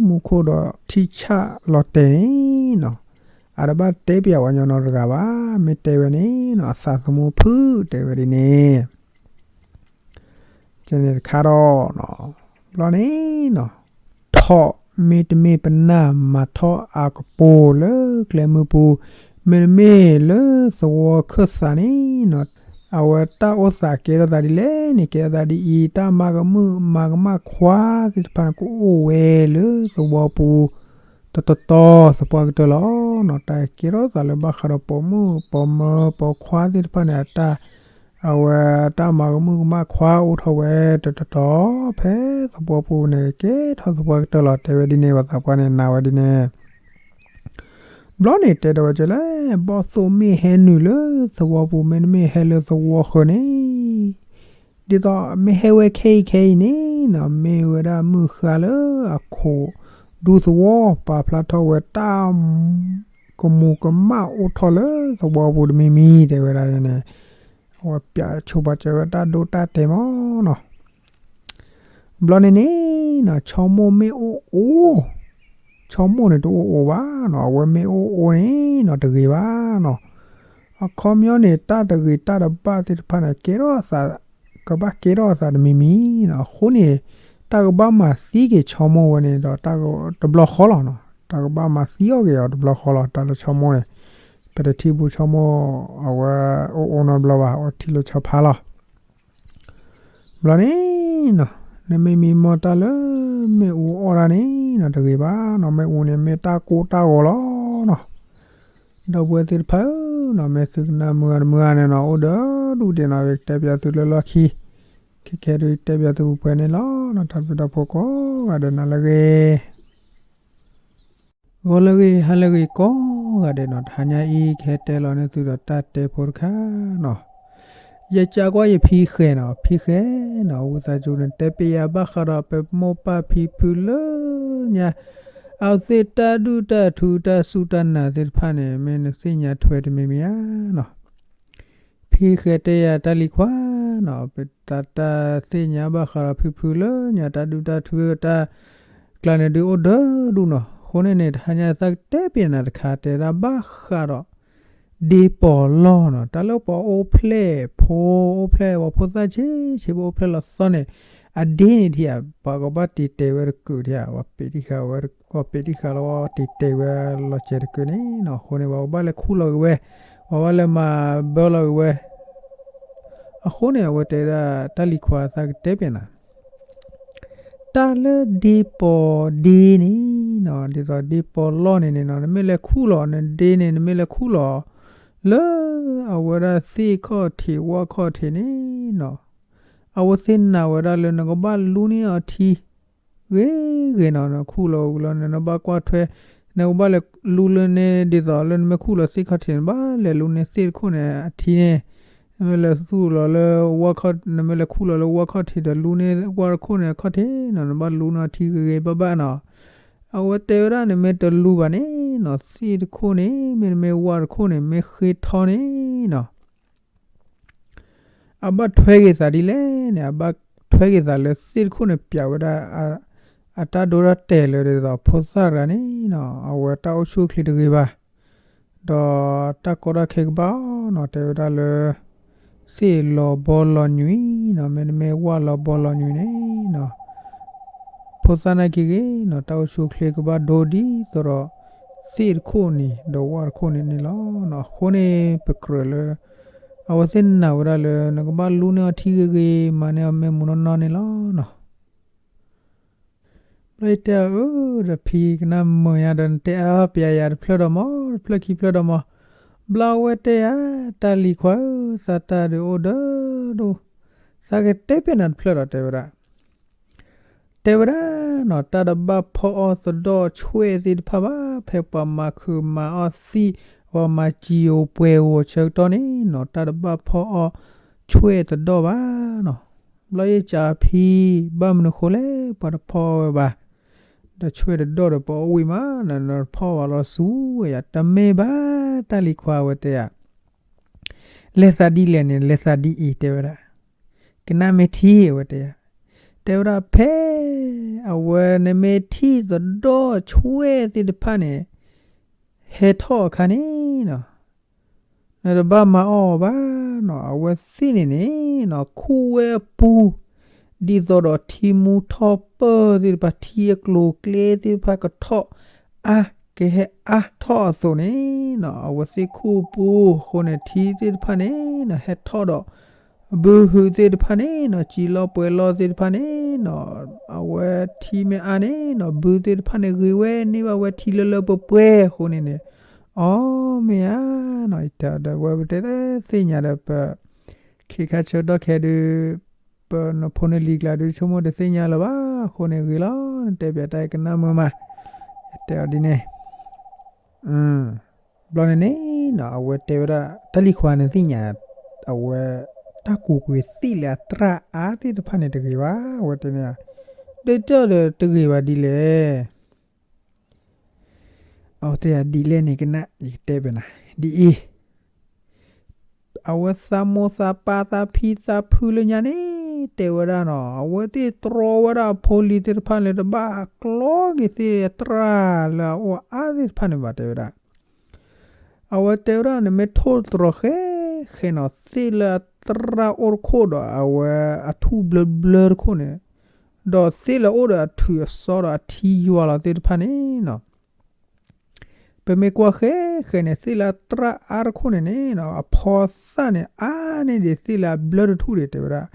မူခိၣ်ဒီးထံဆၣ်လီၤတဲာ်န့ၣ်နီၤ, အတဘၣ်တဲပျးဝဲညီနီတဂၤဘၣ်, မ့ၢ်တဲဝဲန့ၣ်နီၤ အသးသမူဖုၣ်တဲဝဲဒ်န့ၣ် ကန့ၣ်တခါဒီး ဘျီန့ၣ်နီၤ ထိးမ့တမ့ၢ်ပနၢ်မၤထီၣ်အကပိၤလၢကျဲမုၢ်ပူၤ, မ့တမ့ၢ်လၢသဝီခၢၣ်သးန့ၣ်နီၤ, အဝဲတၢ်အိၣ်သးကဲထီၣ်သးဒ်လဲၣ်န့ၣ် ကဲထီၣ်သးဒ်အံၤ, တၢ်မၤကမၣ်မၤကမၣ်ခွါသ့ၣ်တဖၣ်န့ၣ် ကအိၣ်ဝဲလၢသဝီပူၤ တတီၤတီၤသပှၢ်ကတၢၢ်လီၤနီၤ. တၢ်ကဲထီၣ်သးလၢဘၣ်ဃးဒီးပိာ်မုၣ်ပိာ်မၢၤပိာ်ခွါသ့ၣ်တဖၣ်န့ၣ် အတၢ် အဝဲတၢ်မၤကမၣ်ကမၣ်ခွါအိၣ်ထီၣ်ဝဲတတီၤတီၤ ဖဲသဝီပူၤန့ၣ် ကဲထီၣ်သပှၢ်ကတၢၢ်လီၤ. တဲဝဲဒ်န့ၣ် ပှၤသးပှၢ်န့ၣ်နာ်ဝဲဒ်န့ၣ် ဘျီန့ၣ်တဲဒီးဝဲကဲလဲၣ်, ဘီၣ်သိၣ်မ့ၢ်ဟဲနုာ်လၢသဝီပူၤ မ့တမ့ၢ်ဟဲလၢသဝီဃၢၤန့ၣ် ဒ်သိးမ့ၢ်ဟဲဝဲခဲအံၤခဲအံၤန့ၣ်နီၤ, မ့ၢ်ဝဲဒၣ်မုၢ်ဃါလၢအခိး ဒူသဝီ ပာ်ဖျါထီၣ်ဝဲတၢ် ကမူၤကမၣ်အိၣ်ထီၣ်လၢသဝီပူၤတမံၤမံၤ တဲဝဲဒၣ်န့ၣ်, အဝဲပၠးဆိပာ်စၢၤဝဲတၢ်ဒိတၢ်တဲာ်မးနီၤ. ဘျီန့ၣ်န့ၣ်နီၤ ဆီမိၢ်မ့ၢ်အိၣ်အိၣ်, ဆီမိၢ်န့ၣ်တအိၣ်အိၣ်ဘၣ်နီၤ, အဝဲမ့ၢ်အိၣ်အိၣ်န့ၣ်နီၤ တဂ့ၤဘၣ်နီၤ. အခီပညီန့ၣ် တၢ်တဂ့ၤတၢ်တဘၣ်သ့ၣ်တဖၣ်န့ၣ် ကဲထီၣ်အသး, ကဘၣ်ကဲထီၣ်အသးတမံၤမံၤနီၤ. အဃိန့ၣ် တၢ်ကဘၣ်မၤသံက့ၤဆီမိၢ်ဝဲန့ၣ်ဒီး တဘျီဃီလီၤနီၤ, တၢ်ကဘၣ်မၤသံအီၤက့ၤအီၤတဘျီဃီလီၤ. တၢ်လၢဆီမိၢ်န့ၣ် ပတထံၣ်ဘူးဆီမိၢ် အဝဲအိၣ်အိၣ်နီတဘျီဘၣ်, အိၣ်ထံၣ်လၢဆီဖါလီၤ. ဘျီန့ၣ်နီၤ နမ့ၢ်မံမီၢ်တၢ်လၢမ့ၣ်အူအီၣ်တၢ်န့ၣ်နီၤ တဂ့ၤဘၣ်နီၤ, မ့ၣ်အူန့ၣ်မ့ၢ်တၢ်ကိၢ်တၢ်ဂီၤလီၤနီၤ. ဒီပုၢ်ဝဲၢ်သ့ၣ်တဖၣ်ဧၢနီၤ, မ့ၢ်သုကနၣ်မုာ်ဂ့ၤတမုာ်ဂ့ၤန့ၣ်နီၤ အိၣ်ဒီးဒူၣ်ဒံးနီၤ, ယကတဲပၠးသုလၢလီၢ်ခံ, ခဲခဲဒုးတဲပၠးသုပှဲၤပှဲၤန့ၣ်လီၤ. တၢ်ဘျုးတၢ်ဖှိၣ်ကိးဂၤဒဲးနၤလၢအဂ့ၤ ဂီၤလၢအဂ့ၤ ဟါလၢအဂ့ၤကိးဂၤဒဲးနီၤ, တဟါညါအံၤ ကဟဲတဲလီၤန့ၢ်သုဒီးတၢ်တဲဖိတခါနီၤ. ယကကွၢ်ယဖံဃဲၤနီၤ, ဖံဃဲၤနီၤ ဝံသးစူၤန့ၣ် တဲပျးဘၣ်ဃးဒီးပမိၢ်ပၢ်ဖံဖုလၢညါ အဝဲသ့ၣ်တၢ်ဒုၣ်တၢ်ထူတၢ်စူၢ်တၢ်နာ်သ့ၣ်တဖၣ်န့ၣ် မ့ၢ်နသ့ၣ်ညါထွဲတမံၤမံၤဧါနီၤ. ဖံဃဲၤတဲယၤတၢ်လံၤခွါနီၤ, ပတၢ်တၢ်သ့ၣ်ညါဘၣ်ဃးဒီးဖံဖုလၢညါ တၢ်ဒုၣ်တၢ်ထူတၢ်ကျါန့ၣ် ဒုးအိၣ်ဒီးဒူၣ်နီၤ. အဃိန့ၣ်န့ၣ် တဟါညါသးကတဲပျးနၤတခါ တဲဒၣ်ဘၣ်ဃးဒီး ဒ့ပီၤလီၢ်နီၤ, တၢ်လၢပှၤအိၣ်ဖျဲၣ်ဖိ, အိၣ်ဖျဲၣ်ပှၤဖိသၣ်ဆံးဆံး ပှၤအိၣ်ဖျဲၣ်လီၤသီန့ၣ် အဒ့န့ၣ်ထံဧါ, ပှၤကဘၣ်တံာ်တဲာ်ဝဲတကုာ်ထံဧါ, ပှၤပ့းတံၢ်ဃာ်ဝဲ, ပှၤပ့းတံၢ်ဃာ်လီၤဝဲတံာ်တဲာ်ဝဲလီၤစဲးတကုာ်န့ၣ်နီၤ. အဃိန့ၣ် ပှၤကဘၣ်လဲၤခူၣ်လီၤက့ၤဝဲ, ပှၤဘၣ်လဲၤမၤဘၢလီၤက့ၤဝဲ. အဃိန့ၣ် အဝဲတဲဒၣ်တၢ်လံၤခွါသးကတဲပျးနၤ တၢ်လၢဒ့ပီၤဒ့န့ၣ်နီၤ, ဒ်သိးဒ့ပီၤလီၢ်န့ၣ်န့ၣ်နီၤ, နမ့ၢ်လဲၤခူၣ်လီၤ နဒ့န့ၣ် နမ့ၢ်လဲၤခူၣ်လီၤ လၢအဝဲဒၣ်သ့ၣ်ခီၣ်ထံးဝၣ်ခီၣ်ထံးန့ၣ်နီၤ, အဝဲသ့ၣ်နာ်ဝဲဒၣ်လၢနကဘၣ်လူန့ၢ်အီၤထံ ဂ့ၤဂ့ၤနီၤ, နခူၣ်လီၤဝံၤလီၤန့ၣ် နဘၣ်ကွၢ်ထွဲ, နကဘၣ်လဲၤလူလၢန့ၣ် ဒ်သိးလၢနမ့ၢ်ခူၣ်လီၤသ့ၣ်ခီၣ်ထံးန့ၣ် နဘၣ်လဲၤလူန့ၢ်သ့ၣ်တခိၣ်န့ၣ်အထံန့ၣ်, နမ့ၢ်လဲၤသူၣ်လီၤလၢဝၣ်ခီၣ်, နမ့ၢ်လဲၤခူၣ်လီၤလၢဝၣ်ခီၣ်ထံးဒီးလူန့ၢ်ဝၣ်တခိၣ်န့ၣ်အခီၣ်ထံးနီၤ, နဘၣ်လူန့ၢ်အီၤထံဂ့ၤဂ့ၤဘၣ်ဘၣ်နီၤ. အဝဲတဲဝဲဒၣ် နမ့ၢ်တလူဘၣ်န့ၣ်နီၤ, သ့ၣ်တခိၣ်န့ၣ် မ့တမ့ၢ်ဝၣ်တခိၣ်န့ၣ် မ့ၢ်ဃ့ထီန့ၣ်နီၤ အဘၣ်ထွဲက့ၤသးဒ်လဲၣ်န့ၣ်, အဘၣ်ထွဲက့ၤသးလၢသ့ၣ်တခိၣ်န့ၣ် ပျးဝဲဒၣ် အတၢ်ဒိတၢ်တဲာ်လၢဒ်သိးဖိသၣ်တဂၤန့ၣ်နီၤ, အဝဲတၢ်အိၣ်ဆူၣ်အိၣ်ချ့တဂ့ၤဘၣ်, ဒီးတၢ်ကီတၢ်ခဲကဘၣ်အီၤနီၤ, တဲဝဲဒၣ်လၢ သ့ၣ်လီၤဘီလီၤညွံးနီၤ, မ့တမ့ၢ်ဝၣ်လီၤဘီလီၤညွံးန့ၣ်နီၤ ဖိသၣ်နာ်က့ၤဂ့ၤနီၤ, တၢ်အိၣ်ဆူၣ်အိၣ်ချ့ကဘၣ်ဒိဒ်သိးဒီး သ့ၣ်တခိၣ်န့ၣ် ဒီးဝၣ်တခိၣ်န့ၣ်န့ၣ်လီၤ. အဃိန့ၣ် ပကြၢးလၢ အဝဲသ့ၣ်နာ်ဝဲဒၣ်လၢ နကဘၣ်လူန့ၢ်အီၤထံဂ့ၤဂ့ၤ, မၤန့ၢ်အီၤမ့ၢ်မူနီၢ်နီၢ်န့ၣ်လီၤနီၤ. ဘျီယတဲအီၤ အၢ ဒီးဖံကနၣ်မုာ်ညါဒီး နတဲအါပျးယၤတဖျၢၣ်ဒီးမး, တဖျၢၣ်ခံဖျၢၣ်ဒီးမး, ဘျီဝဲတဲယၤ တၢ်လံၤခွါဧၢ, သးတၢ်ဒုးအိၣ်ဒီးဒိၣ်, သးကတဲပျးနၤတဖျၢၣ်ဒီး တဲဝဲဒၣ် တဲဝဲဒၣ်နီၤ, တၢ်တဘၣ်ဖီအီၣ်သဒီၣ်ဆွဲၣ်သ့ၣ်တဖၣ်ဘၣ်, ဖဲပှၤမၤခုးမၤအီၣ်သံၣ်, ပှၤမၤစံယိၤပှဲၤဂီၤဆၢကတီၢ်န့ၣ်နီၤ, တၢ်တဘၣ်ဖီအီၣ်ဆွဲၣ်သဒီၣ်ဘၣ်နီၤ. ဘျီယစံးဖံ ဘၣ်မနုၤဃိလဲၣ် ပှၤတဖီအီၣ်ဝဲဘၣ်, ဒီးဆွဲၣ်တဒီၣ်ဒီးပအီၣ်ဝံၣ်မး, နတဖီအီၣ်ဘၣ်လီၤစူၤဝဲယၤ, တမ့ၢ်ဘၣ် တၢ်လံၤခွါ အဝဲတဲယၤ လဲၤသးဒ်လဲၣ်န့ၣ် လဲၤသးဒ်အံၤ တဲဝဲဒၣ်, ကနၣ်မ့ၢ်ထံ အဝဲတဲယၤ, တဲဝဲဒၣ်ဖဲ အဝဲနမ့ၢ်ထံၣ်သဒီၣ်ဆွဲၣ်သ့ၣ်တဖၣ်န့ၣ် ဟဲထီၣ်အခါန့ၣ်နီၤ, နတဘၣ်မၤအီၣ်ဘၣ်နီၤ, အဝဲသ့ၣ်န့ၣ်န့ၣ်နီၤ ခူၣ်ဝဲအပူၤ ဒ်သိးဒီးထံမူထီၣ်ပၢၢ်သ့ၣ်တဖၣ် ထံအကျိၤကျဲသ့ၣ်တဖၣ်ကထီၣ်အါ ကဟဲအါထီၣ်အသိးန့ၣ်နီၤ အဝဲသ့ၣ်ခိၣ်ပူၤအဃိန့ၣ် ထံသ့ၣ်တဖၣ်န့ၣ်နီၤ ဟဲထီၣ်ဒီး ဘုဟုသ့ၣ်တဖၣ်န့ၣ်နီၤ စံလီၤပှဲၤလီၤသ့ၣ်တဖၣ်န့ၣ်နီၤ အဝဲထံမ့ၢ်အါန့ၣ်နီၤ ဘုသ့ၣ်တဖၣ်န့ၣ် ဂ့ၤဝဲန့ၢ်ဘၣ်ဝဲထံလၢလၢပှဲၤပှဲၤအဃိန့ၣ်န့ၣ် အီ မ့ၢ်ဧါနီၤ ယတဲဒီးဝဲပတဲသ့ၣ်ညါဒီးပ ခ့ခါဆၢကတီၢ်ခဲဒုး ပနဖိနလံၤကျါဒုး ဆိကမိၣ်တသ့ၣ်ညါလၢၤဘၣ် အဃိန့ၣ်ဂ့ၤလီၤ နတဲပၠးတၢ်အံၤကနၣ်မုာ်မး တဲအီၤဒ်န့ၣ် ဘျီန့ၣ်န့ၣ်နီၤ အဝဲတဲဝဲဒၣ် တၢ်လံၤခွါန့ၣ်သ့ၣ်ညါ အဝဲ တၢ်ကူးကွံာ်သ့ၣ်လၢအတြၢ်အါသ့ၣ်တဖၣ်န့ၣ်တဂ့ၤဘၣ် အဝဲတဲန့ၣ် ဒ်သိးဒီးတဂ့ၤဘၣ်ဒ်လဲၣ် အဝဲတဲယၤဒ်လဲၣ်န့ၣ်ကနၣ် ယကတဲပၠးနၤ ဒ်အံၤ အဝဲသးမိၢ်သးပၢ်သးဖံသးဖုလၢညါန့ၣ် တဲဝဲဒၣ်နီၤ အဝဲသ့ၣ်တြီဝဲဒၣ်အဖိလံၤသ့ၣ်တဖၣ်လၢတဘၣ်ကျီက့ၤသ့ၣ်အတြၢ်လၢအအိၣ်အါသ့ၣ်တဖၣ်န့ၣ်ဘၣ် တဲဝဲဒၣ် အဝဲတဲဝဲဒၣ် နမ့ၢ်ထိၣ်တြီၤဃဲဃဲနီၤ သ့ၣ်လၢအတြၢ်အိၣ်တခိၣ်ဒီး အဝဲအထူၣ်ဘျၢဘျၢတခိၣ်န့ၣ် ဒီးသ့ၣ်လၢအအိၣ်ဒီးအထုးအစီဒီးအထံယွၤလီၤသ့ၣ်တဖၣ်န့ၣ်နီၤ ပမ့ၢ်ကွၢ်ဃဲဃဲန့ၣ် သ့ၣ်လၢအတြၢ်အါတခိၣ်န့ၣ်န့ၣ်နီၤ အဖီသၣ်န့ၣ် အါန့ၢ်ဒံးသ့ၣ်လၢအဘျၢတထူၣ်ဒံး တဲဝဲဒၣ်.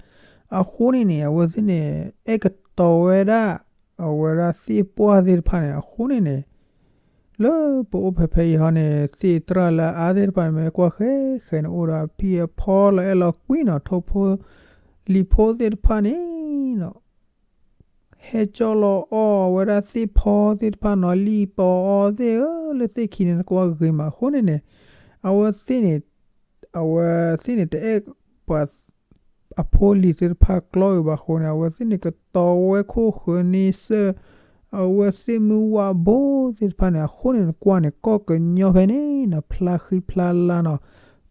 အဃိန့ၣ်န့ၣ် အဝဲသ့ၣ်န့ၣ် အဲၣ်ကတီၤဝဲဒၣ် အဝဲဒၣ်သ့ၣ်ပှၢ်သ့ၣ်တဖၣ်န့ၣ် အဃိန့ၣ်န့ၣ် လၢပအိၣ်ဖဲဖဲအံၤဟီန့ၣ် သ့ၣ်တြၢ်လၢအါသ့ၣ်တဖၣ်န့ၣ် မ့ၢ်ကွၢ်ဃဲဃဲန့ၣ် အိၣ်ဒီးအဖံအဖီလီၤအဲၣ်လီၤကွံနီၤ ထိၣ်ဖိလံၣ်ဖိသ့ၣ်တဖၣ်န့ၣ်နီၤ ဟဲကၠီလီၤအီၣ်ဝဲဒၣ်သ့ၣ်ဖီသ့ၣ်တဖၣ်နီၤ လံၣ်ပီအီသ့ၣ်ဧၢ လၢသ့ၣ်ခံန့ၣ် နကွၢ်ဂ့ၤမး အဃိန့ၣ်န့ၣ် အဝဲသ့ၣ်န့ၣ် အဝဲသ့ၣ်န့ၣ် တအဲၣ်ပှၤ အဖိလံၤသ့ၣ်တဖၣ်ကျီဂ့ၤဘၣ်အဃိန့ၣ် အဝဲသ့ၣ်န့ၣ် ကတီၤဝဲခိၣ်ဃၢၤန့ဆၢၣ် အဝဲသ့ၣ်မုၢ်ဝးဘိသ့ၣ်တဖၣ်န့ၣ် အဃိန့ၣ် နကွၢ်န့ၣ် ကီၢ်ကညီဖဲန့ၣ်နီၤ ဖျါဃံဖျါလါနီၤ ဖျါလါဟ့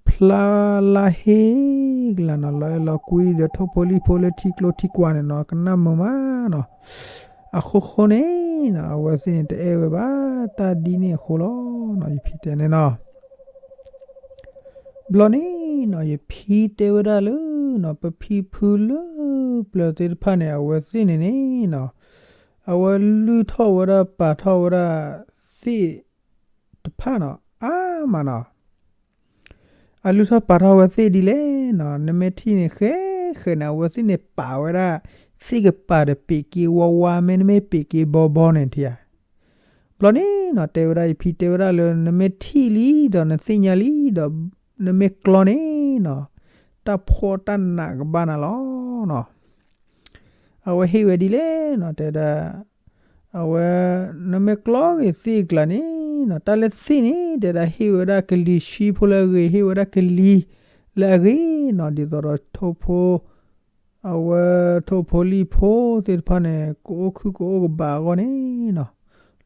ကလါနီၤ လီၤအဲၣ်လီၤကွံဒီးထိၣ်ဖိလံၣ်ဖိလၢထံကျိထံကွၢ်န့ၣ်နီၤ ကနၣ်မုာ်မးနီၤ အဃိဃိန့ၣ်နီၤ အဝဲသ့ၣ်န့ၣ် တအဲၣ်ဝဲဘၣ် တၢ်ဒ်န့ၣ်အဃိလီၤနီၤ ယဖံတဲန့ၣ်နီၤ ဘျီန့ၣ်နီၤ ယဖံတဲဝဲဒၣ်လၢနီၤ ပဖံဖုလၢပျၢၤသ့ၣ်တဖၣ်န့ၣ် အဝဲသ့ၣ်န့ၣ်န့ၣ်နီၤ အဝဲလုၢ်ထီၣ်ဝဲဒၣ်ပာ်ထီၣ်ဝဲဒၣ်သ့ၣ်တဖၣ်နီၤ အါမးနီၤ အလုၢ်ထီၣ်ပာ်ထီၣ်ဝဲသ့ၣ်ဒ်လဲၣ်နီၤ နမ့ၢ်ထံၣ်န့ၣ် ဃဲဃဲန့ၣ် အဝဲသ့ၣ်န့ၣ်ပာ်ဝဲဒၣ် သ့ၣ်ကပၤဒီးပ့းက့ဝါဝါ မ့တမ့ၢ်ပ့းက့ဘီဘီန့ၣ်ထံဧါ ဘျီန့ၣ်နီၤ တဲဝဲဒၣ် ယဖံတဲဝဲဒၣ်လၢ နမ့ၢ်ထံၣ်လံဒီးနသ့ၣ်ညါလံဒီး နမ့ၢ်ကျီန့ၣ်နီၤ တၢ်ဖှီၣ်တၢ်နးကဘၣ်နၤလီၤနီၤ အဝဲဟ့ၣ်ဝဲဒ်လဲၣ်နီၤ တဲဒၣ် အဝဲ နမ့ၢ်ကျီဂ့ၤသ့ၣ်ကျါန့ၣ်နီၤ တၢ်လၢသ့ၣ်န့ၣ် တဲဒၣ်ဟ့ၣ်ဝဲဒၣ်ကလံၤဆံဖိလၢအဂ့ၤ ဟ့ၣ်ဝဲဒၣ်ကလံၤလၢအဂ့ၤနီၤ ဒ်သိးဒီးထိၣ်ဖိ အဝဲထိၣ်ဖိလံၣ်ဖိသ့ၣ်တဖၣ်န့ၣ် ကအိၣ်ခုၣ်ကအိၣ်ကဘၣ်အဂီၢ်န့ၣ်နီၤ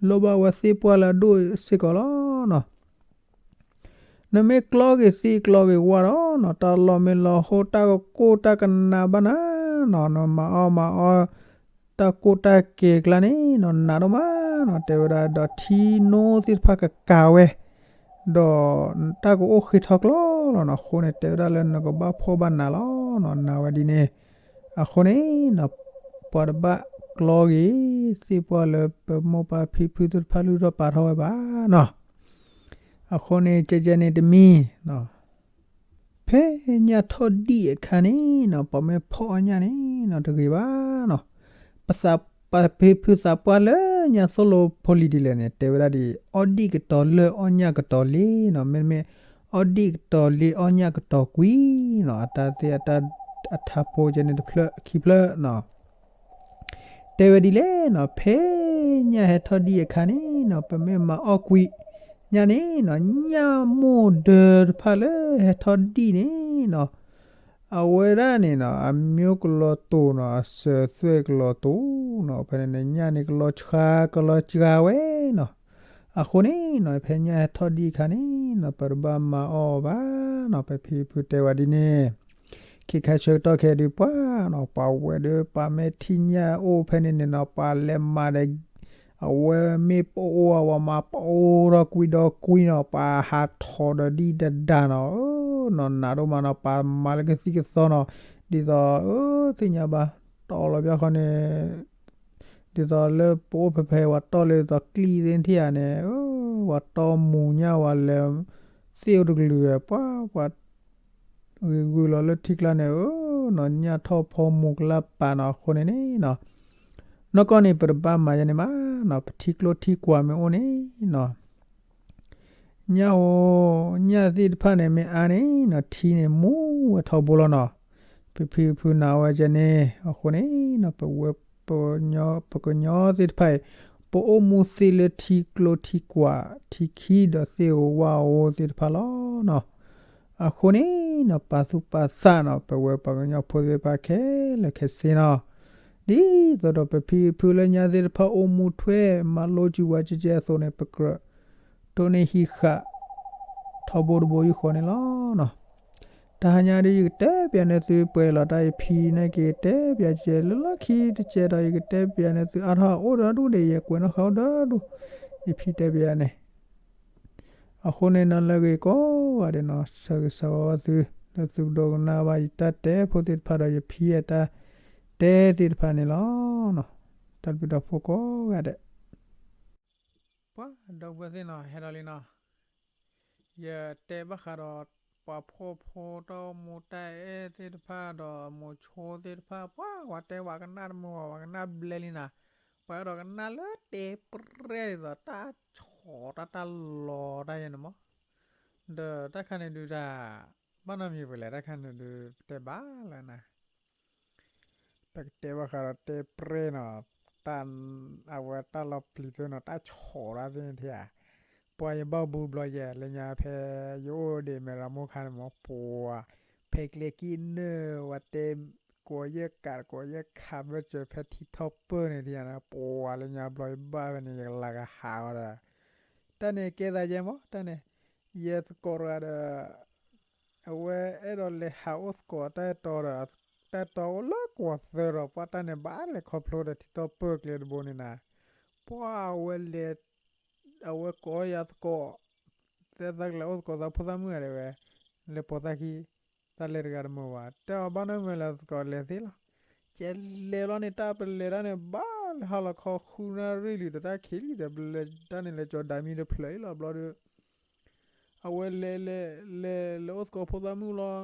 လိၣ်ဘၣ်ဝဲသ့ၣ်ပှၢ်လၢအဒိၣ်စ့ၢ်ကီးလီၤနီၤ နမ့ၢ်ကျီဂ့ၤသ့ၣ်ကျီဂ့ၤဝါဒီးနီၤ တၢ်လီၢ်မ့ၢ်လီၤဟိ တၢ်ကကိၢ်တၢ်ကနးဘၣ်နၤနီၤ နမၤအီၣ်မၤအီ တၢ်ကိၢ်တၢ်ကဲၤကျါန့ၣ်နီၤ နးဒိၣ်မးနီၤ တဲဝဲဒၣ် ဒီးထံနိသ့ၣ်တဖၣ်ကကၤဝဲ ဒီးတၢ်ကအိၣ်ဃ့ထီကျိလီၤနီၤ အဃိန့ၣ် တဲဝဲဒၣ်လၢနကဘၣ်ဖှီၣ်ဘၣ်နးလီၤနီၤ နးဝဲဒ်န့ၣ် အဃိန့ၣ်နီၤ ပှၤတဘၣ်ကျီဂ့ၤ သ့ၣ်ပှၢ်လၢပမိၢ်ပၢ်ဖံဖုသ့ၣ်တဖၣ်လုၢ်ထီၣ်ပာ်ထီၣ်ဝဲဘၣ်နီၤ အဃိန့ၣ် ကဲကဲန့ၣ်တမံၤနီၤ ဖဲညၣ်ထီၣ်ဒံၣ်အခါန့ၣ်နီၤ ပှၤမ့ၢ်ဖီၣ်အီၣ်ညၣ်န့ၣ်နီၤ တဂ့ၤဘၣ်နီၤ ပသးပှၢ်ဖံဖုသးပှၢ်လၢညါသိၣ်လိဖိလံၤဒ်လဲၣ်န့ၣ် တဲဝဲဒၣ်ဒ်အံၤ အီၣ်ဒံၣ်ကတီၤလၢၢ်အီၣ်ညၣ်ကတီၤလ့ၤနီၤ မ့တမ့ၢ် အီၣ်ဒံၣ်ကတီၤလ့ၤအီၣ်ညၣ်ကတီၤကွံနီၤ အတၢ်သ့ၣ်အတၢ်အထါဖိကဲန့ၣ်တဖျၢၣ်ခံဖျၢၣ်နီၤ တဲဝဲဒ်လဲၣ်နီၤ ဖဲညၣ်ဟဲထီၣ်ဒံၣ်အခါန့ၣ်နီၤ ပမ့ၢ်မၤအီၣ်ကွံာ်ညၣ်န့ၣ်နီၤ ညၣ်မိၢ်ဒၢတဖၣ်လၢဟဲထီၣ်ဒံၣ်န့ၣ်နီၤ အဝဲဒၣ်န့ၣ်နီၤ အမျိုးကလီၤတိာ်နီၤ အစၢၤသွဲၣ်ကလီၤတိာ်နီၤ ဖဲန့ၣ်န့ၣ် ညၣ်န့ၣ်ကလီၤဆှါကလီၤစှၤဝဲနီၤ အဃိန့ၣ်နီၤ ဖဲညၣ်ဟဲထီၣ်ဒံၣ်အခါန့ၣ်နီၤ ပတဘၣ်မၤအီၣ်ဘၣ်နီၤ ဖဲဖံဖုတဲဝဲဒ်န့ၣ် ခဲခါဆၢကတီၢ်ခဲဒုးပှၤနီၤ ပှၤဝဲဒီးပှၤမ့ၢ်ထံၣ်ညၣ်အိၣ်ဖဲန့ၣ်န့ၣ်နီၤ ပှၤလဲၤမၤဒီး အဝဲမ့ၢ်ပအိၣ်အဝဲမၤပအိၣ်ဒီးကွံဒီးကွံနီၤ ပှၤဟးထီၣ်ဒီးဒံၣ်ဒဒါနီၤ နီၤနးဒိၣ်မးနီၤ ပှၤမၤလၢကသံၣ်ကသီနီၤ ဒ်သိး သ့ၣ်ညါဘၣ် ပှၤတီၢ်လီၤဘၣ်ဃီန့ၣ် ဒ်သိးလၢပအိၣ်ဖဲဖဲ ပှၤတီၢ်လၢဒ်သိးကျံၣ်သ့ၣ်ထံၣ်ဧါန့ၣ်, ပှၤတီၢ်မူၤညၣ်ဝဲလဲၤ သ့ၣ်အိၣ်တကလုာ်ဝဲ ပှၤ ပှၤ ဂ့ၤဂုာ်လီၤလၢထံကျါန့ၣ်, နီၢ်ညၣ်ထီၣ်ဖီမူၤကလၢ်ပာ်နီၤ အဃိန့ၣ်န့ၣ်နီၤ, နီၢ်ကီၢ်န့ၣ် ပတဘၣ်မၤယဲန့ၣ်မးနီၤ, ပထံကျိထံကွၢ်မ့ၢ်အိၣ်န့ၣ်နီၤ ညၣ်ဧိၤ, ညၣ်သ့ၣ်တဖၣ်န့ၣ် မ့ၢ်အါန့ၣ်နီၤ ထံန့ၣ်မူဝဲထီဘိလီၤနီၤ, ပဖံပဖုနာ်ဝဲကဲန့ၣ်, အဃိန့ၣ်နီၤ ပဝဲ ပ ပကညီသ့ၣ်တဖၣ်အံၤ ပအိၣ်မူသ့လၢထံကျိထံကွၢ် ထံခံဒီးသ့ၣ်ဧိၤဝၣ်ဧိၤသ့ၣ်တဖၣ်လီၤနီၤ. အဃိန့ၣ်နီၤ ပာ်သူၣ်ပာ်သးနီၤ ပဝဲပှၤကညီဖိသ့ၣ်တဖၣ်ခဲလၢာ်ခဲဆ့နီၤ, ဒ်သိးဒီးပဖံပဖုလၢညါသ့ၣ်တဖၣ်အိၣ်မူထွဲ မၤလိစူၤဝဲကဲကဲအသိးန့ၣ် ပကြၢးတိၢ်န့ၢ်ဟံးဃာ် ထီဘိတဘိယူၢ်ဃီန့ၣ်လီၤနီၤ. တဟါညါဒ်ယကတဲပျးန့ၢ်သုပှဲၤလီၤတၢ် ယဖံန့ၣ်က့ၤ တဲပျးကဲလၢလီၢ်ခံတကဲဒီး ယကတဲပျးန့ၢ်သုအါထီၣ်အိၣ်ဒီဒူၣ်ဒီး ယကွဲးနီၣ်ဃာ်အိၣ်ဒီဒူၣ်, ယဖံတဲပျးန့ၣ် အဃိန့ၣ်နီၤ လၢဂ့ၤကိးဂၤဒဲးနီၤ ဆၢဂ့ၤဆၢဝါဘၣ်သု လၢသုကဒိကနၣ်ဘၣ်ယတၢ်တဲဖိသ့ၣ်တဖၣ်ဒီး ယဖံအတၢ်တဲသ့ၣ်တဖၣ်န့ၣ်လီၤ. တၢ်ဘျုးတၢ်ဖှိၣ်ကိးဂၤဒဲး ပှၤဒီပုၢ်ဝဲၢ်သ့ၣ်နီၤ ဟဲဒီးလံနီၤ, ယတဲဘၣ်ဃးဒီး ပှၤဖှီၣ်ဖိတၢ်အိၣ်မူတၢ်အဲၣ်သ့ၣ်တဖၣ်ဒီး မိၤဆိသ့ၣ်တဖၣ် ပှၤဝဲတဲဝဲကနၣ်တမုာ်ဝဲ ဝဲကနၣ်ဘျဲလံနီၤ, ပှၤအဲၣ်ဒိးကနၣ်လၢတဲပြဲၢ်ဒ်သိး တၢ်ဆီၣ်တၢ်တၢ်လီၤတၢ်ယဲန့ၣ်မး, ဒီးတၢ်ခါန့ၣ်ဒုးတၢ် ဘၣ်နီတမံၤပလဲၣ် တၢ်ခါန့ၣ်ဒုး ပတဲဘၣ်လၢနၤ ပကတဲဘၣ်ဃးဒီးတဲပြဲၢ်နီၤ, တၢ် အဝဲတၢ်လီၤပျံၤသ့နီၤ တၢ်ဆီၣ်တၢ်သ့ၣ်န့ၣ်ထံဧါ, ပှၤယဘၣ်ဘူးဘျီယဲ လၢညါဖဲယအိၣ်ဒံးမဲၢ်ရမိၢ်ခါန့ၣ်မး ပှၤ ဖဲကျဲကံၢ်နၢ် ဝဲတဲ ကိးယဲၢ်ကး ကိးယဲၢ်ခးဘၢၣ်စၢၤ ဖဲထံထီၣ်ပၢၢ်န့ၣ်ထံဧါ, ပှၤလၢညါဘျီယဘၣ်ဖဲန့ၣ် ယကလၤကဟးအီၤဒီး တၢ်န့ၣ်ကဲသးယဲမး တၢ်န့ၣ် ယသကိးတဂၤဒီး အဝဲအဲၣ်ဒိးလဲၤဟးအိၣ်သကိးတၢ်အဲၣ်တီဒီး တၢ်အဲၣ်တီအိၣ်လၢကွီၢ်သၢဒီး ပှၤတၢ်န့ၣ်ဘၣ်လဲၤခီဖျိဒီးထံထီၣ်ပၢၢ်ကျဲတဘိန့ၣ်နၤ, ပှၤအဝဲလဲၤ အဝဲကိးယၤသကိး တဲသးကလဲၤအိၣ်သကိးသးဖိသၣ်မုၣ်ဂၤဒဲးဝဲ လဲၤပိာ်သးခံ တၢ်လဲၤတဂၤတမုာ်ဘၣ် တဲအီၤဘၣ်နီတမံၤလၢသကိးလဲၤသ့လီၤ, ကဲလဲၤလီၤန့ၣ် တၢ်ပလဲၤတၢ်န့ၣ် ဘၣ်လဲၤဟါလီၤခီဃုနၣ်ရံၣ်လံဒီး တၢ်ခံးလံဒီး ပလဲၤတၢ်န့ၣ် လဲၤကၠီၤဒၤမံတဖျၢၣ်အံၤလီၤ ဘျီဒီး အဝဲလဲၤ လဲၤ လဲၤ လဲၤအိၣ်သကိးဖိသၣ်မုၣ်လီၤ,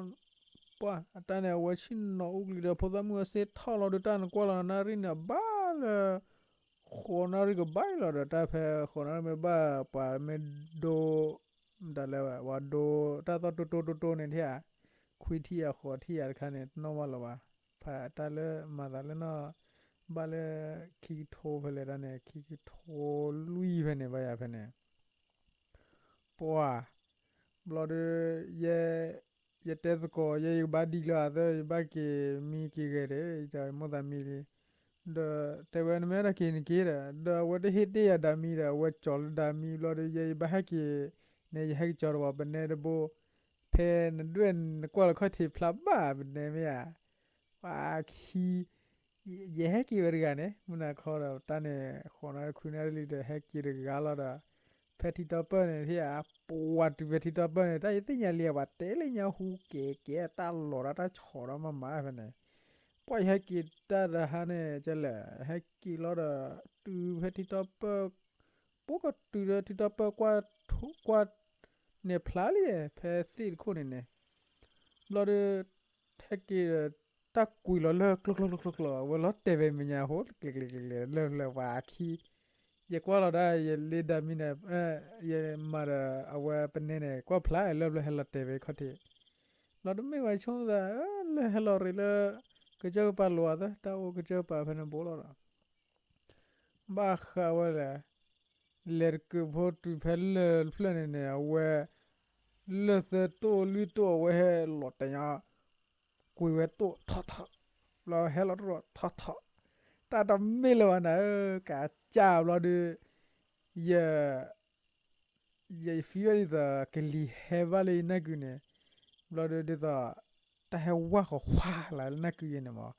ပှၤအတၢ်န့ၣ် အဝဲဆ့ၣ်နီၤအူကလံၤဒီးဖိသၣ်မုၣ်အစ့ထီၣ်လီၤဒီး တၢ်နကွၢ်လီၤနၣ်ရံၣ်န့ၣ် ဘၣ်လၢ ဃိးနၣ်ရံၣ်ကဘၣ်အံၤလီၤဒီး တၢ်ဖဲဃိးနၣ်ရံၣ်မ့ၢ်ဘၣ် ပှၤမ့ၢ်ဒိ မတၤလဲၣ် ပှၤဒိ တၢ်သီၣ်တိတိတိတိန့ၣ်ထံၣ်ဧါ, ခွံထံၣ်ဧါ ဃိးထံၣ်ဧါတခါန့ၣ် တနီၣ်ဘၣ်လၢၤဘၣ်, ဖဲတၢ်လၢမၤသးလၢနီၢ် ဘၣ်လၢ ခံကထိဖဲလဲၣ်တၢ်န့ၣ် ခံကထိလွံၢ်ဖဲန့ၣ် ဘၣ်ယၤဖဲန့ၣ် ပှၤ ဘျီဒီး ယဲ ယတဲသကိး ယဲယကဘၣ်ဒံလၢအသၢ ယဘၣ်က့ၤမံက့ၤဂဲၤဒီး ယတၢ်မိၣ်သးမံလံ, ဒီးတဲဝဲနမ့ၢ်အဲၣ်ဒိးက့ၤနက့ၤဒီး ဒီးအဝဲတဟ့ၣ်တ့ၢ်ယၤဒၤမံဒီး အဝဲကၠီၤလၢဒၤမံဘျီဒီး ယဲယဘၣ်ဟဲက့ၤ န့ၣ် ယဟဲက့ၤကၠီၤတဝီပနဲတဘိ, ဖဲနဒွဲၣ်နကွၢ်လၢခီၣ်ထံးဖျါဘၣ်ပနဲမ့ၢ်ဧါ, ပှၤခံ ယဟဲက့ၤဝဲတဂၤန့ၣ် မုၢ်နၤခီဒီး တၢ်န့ၣ် ဃိးနၣ်ရံၣ်ခွံနၣ်ရံၣ်လံဒီး ဟဲက့ၤတဂၤလီၤဒီး ဖဲထံတီၢ်ပၢၢ်န့ၣ် ထံၣ်ဧါ ပှၤတုၤဖဲထံတီၢ်ပၢၢ်န့ၣ် တၢ်ယသ့ၣ်ညါလံ ပှၤတဲလၢညါဟူကဲကဲ တၢ်လီၤတၢ်တၢ်ဆီၣ်ဒီးမၤမၤဖဲန့ၣ် ပှၤယဟဲက့ၤတၢ်တဟါန့ၣ် ကလဲၣ် ဟဲက့ၤလီၤဒီး တုၤဖဲထံတီၢ်ပၢၢ် ပကတုၤဒီးထံတီၢ်ပၢၢ်ကွၢ် ကွၢ် န့ၣ်ဖျါလံ ဖဲသ့ၣ်တခိၣ်န့ၣ်န့ၣ် ဘျီဒီး ဟဲက့ၤဒီး တၢ်ကွံာ်လီၤလၢကျိကျိကျိကျိကျိ အဝဲလီၤတဲာ်ဝဲမဲာ်ညါဟိ ကျဲၤကျဲၤကျဲၤကျဲၤ လၢလၢပှၤခံ ယကွၢ်လီၤဒၣ် ယလ့ဒၤမံန့ၣ် ယမၤဒီး အဝဲပနဲန့ၣ် ကွၢ်ဖျါ လၢဘျီဟဲလီၤတဲာ်ဝဲခီၣ်ထံး ဘျီတမ့ၢ်ဝဲဆိသး လၢဟဲလီၤရ့ၣ်လၢ ကစၢၢ်ကပၤလိၤအသး တၢ်အိၣ်ကစၢၢ်ကပၤဖဲန့ၣ်ဘိလီၤဒီး ဘၣ်ဃးဝဲလဲၣ် လဲၤတကုးဖိတုၤဖဲလၢၢ်တဖျၢၣ်န့ၣ်န့ၣ် အဝဲ လၢၢ်သၢတိၢ်လွံၢ်တိၢ် အဝဲဟဲလီၤတဲာ်ညါ ကွံာ်ဝဲတိၢ်ထီၣ်ထီၣ် ဘျီဟဲလီၤတရီၣ်ထီၣ်ထီၣ် တၢ်တမ့ၢ်လၢၤဘၣ်နၤဧၢ ကးစၢ်ဘျီဒီး ယ ယ ယ feel ဝဲဒ်သိး ကလံၤဟဲဘၣ်လၢယနၢ်ကုန့ၣ် ဘျီဒီးဒ်သိး တၢ်ဟဲဝါဃီၤခွါလၢနၢ်ကုယဲန့ၣ်မး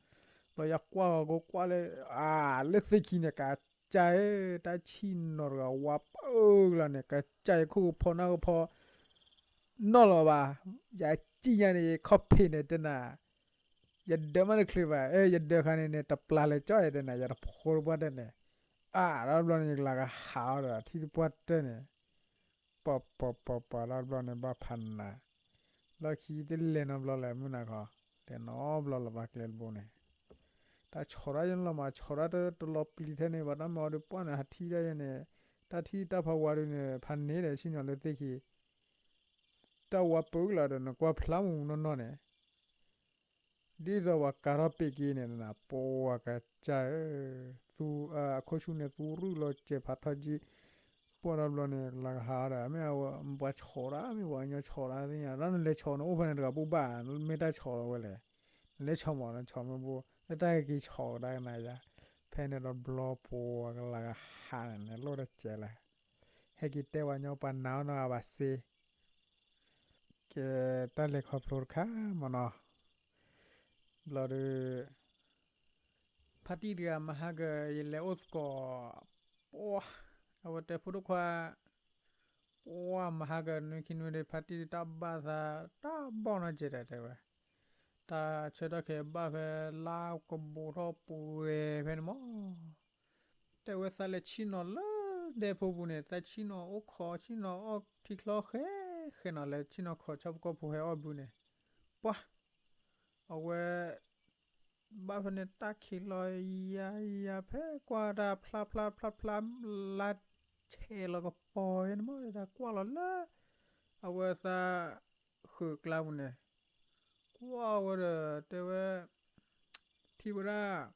ဘျီယကွၢ်ဂီၤကိးကွၢ်လၢ အၢ လၢသ့ၣ်ခံန့ၣ် ကးစၢ်ဧၢ တၢ်ဆံၣ်နီၤတဂၤဝါပၢၢ်လီၤန့ၣ် ကးစၢ်ယခိၣ်ကဖီနၢ်ကဖီ နီၢ်လီၤဘၣ် ယစံၣ်ညါန့ၣ် ယခီၣ်ဖံးန့ၣ်တနၤ ယဒၢးမးတချုးဘၣ်, အဲ ယဒၢးခါန့ၣ်န့ၣ် တပျၢ်လဲၤကၠီယဲတဲနၤ ယတဖိတပှၢ်တၢၢ်န့ၣ်, အါ ဒီးဘျီန့ၣ် ယကလၤကဟးအီၤဒီး ထံတပှၢ်တၢၢ်န့ၣ်, ပှၤပှၤပှၤပှၤ ဒီးဘျီန့ၣ် ဘၣ်ဖးနး, လီၢ်ခံတလဲၤနီတဘျီလၢၤ မုၢ်နၤခီ, လဲၤနီတဘျီလၢၤဘၣ် ကျဲတဘိန့ၣ်, တၢ်ဆီၣ်ဒၣ်ယလီၤမး ဆီၣ်ဒၣ်တလီၤပျံၤထဲန့ၣ် ဘၣ်တၢ်မၤအီၤဒီး ပှၢ်န့ၣ် ဟးထံၣ်ဒၣ်ယဲန့ၣ်, တၢ်ထံၣ်တၢ်ဖးဝါဒုးန့ၣ် ဖးန့ၢ်ဒီး ဆ့ၣ်နီၤလၢသ့ၣ်ခံ တၢ်ဝါပၢကလၤဒီး နကွၢ်ဖျါမူးမူးနီၢ်နီၢ်န့ၣ်, ဒ်သိးပှၤကၤထီၣ်ပ့းက့န့ၣ် ပှၤကစၢ်ဧၢ, သူ အခိၣ်ဆူၣ်န့ၣ် သူရုၢ်လီၤစဲးဖးထီၣ်ကံ, ပှၢ်ဒီးဘျီန့ၣ် လၤကဟးဒီး မ့ၢ်အဝဲ ပှၤဆီၣ်ဒၣ် မ့ၢ်ပှၤကညီဆီၣ်ဒၣ်သ့ၣ်ညါ ဒီးနလဲၤဆီၣ်နအိၣ်ဖဲန့ၣ်တဂၤပူၤဘၣ်, မ့ၢ်တၢ်ဆီၣ်လီၤဝဲလဲၣ်, နလဲၤဆီၣ်မး နဆီၣ်မ့ၢ်ဘိ လၢတၢ်က့ၤဆီၣ်ကဒါကနၤယါ, ဖဲန့ၣ်ဒီးဘျီပှၤကလၤကဟးန့ၣ် နလိၣ်တကဲးလဲၣ် ဟဲက့ၤတဲပှၤညီပှၤနာ်အီၤနီၤ အဘၣ်စ့, ကဲ တၢ်လဲၤခီဖျိတခါမ့ၢ်နီၤ, ဘျီဒီး ဖါတံၢ်တဂၤမၤဟါကၢၤ ယလဲၤအိၣ်သကိး, ပှၤ အဝဲတဲဖိဒိၣ်ခွါ, ပှၤမၤဟါကၢၤနွံခံနွံဒီး ဖါတံၢ်တၢ်ဘၣ်သး တၢ်ဘီၣ်နီၢ်ကဲးဒၣ်တဲဝဲ, တၢ်ဆၢထီၣ်ခဲဘၣ်ဖဲလါကဘူးထီၣ်ပှဲၤဖဲန့ၣ်မး တဲဝဲသးလဲၤဆ့ၣ်နီၤလၢဒဲဖိပူၤန့ၣ် သးဆ့ၣ်နီၤအိၣ်ခိးဆ့ၣ်နီၤအီၣ်ထံချီဃဲဃဲနီၤ လဲၤဆ့ၣ်နီၤခိးဆၣ်ဖိကီၢ်ဖိဟဲအီၣ်ဘုန့ၣ်, ပှၤ အဝဲ ဘၣ်ဖဲန့ၣ်တၢ်ခံးလီၤယၤယၤ ဖဲကွၢ်တၢ်ဖျါဖျါဖျါဖျါ လါဆဲးလီၤကပီၤန့ၣ်မး တၢ်ကွၢ်လီၤလၢ အဝဲသး ဃုာ်ကျါပူၤန့ၣ် ကွၢ်ဝဲဒီးတဲဝဲ ထံၣ်ဝဲဒၣ်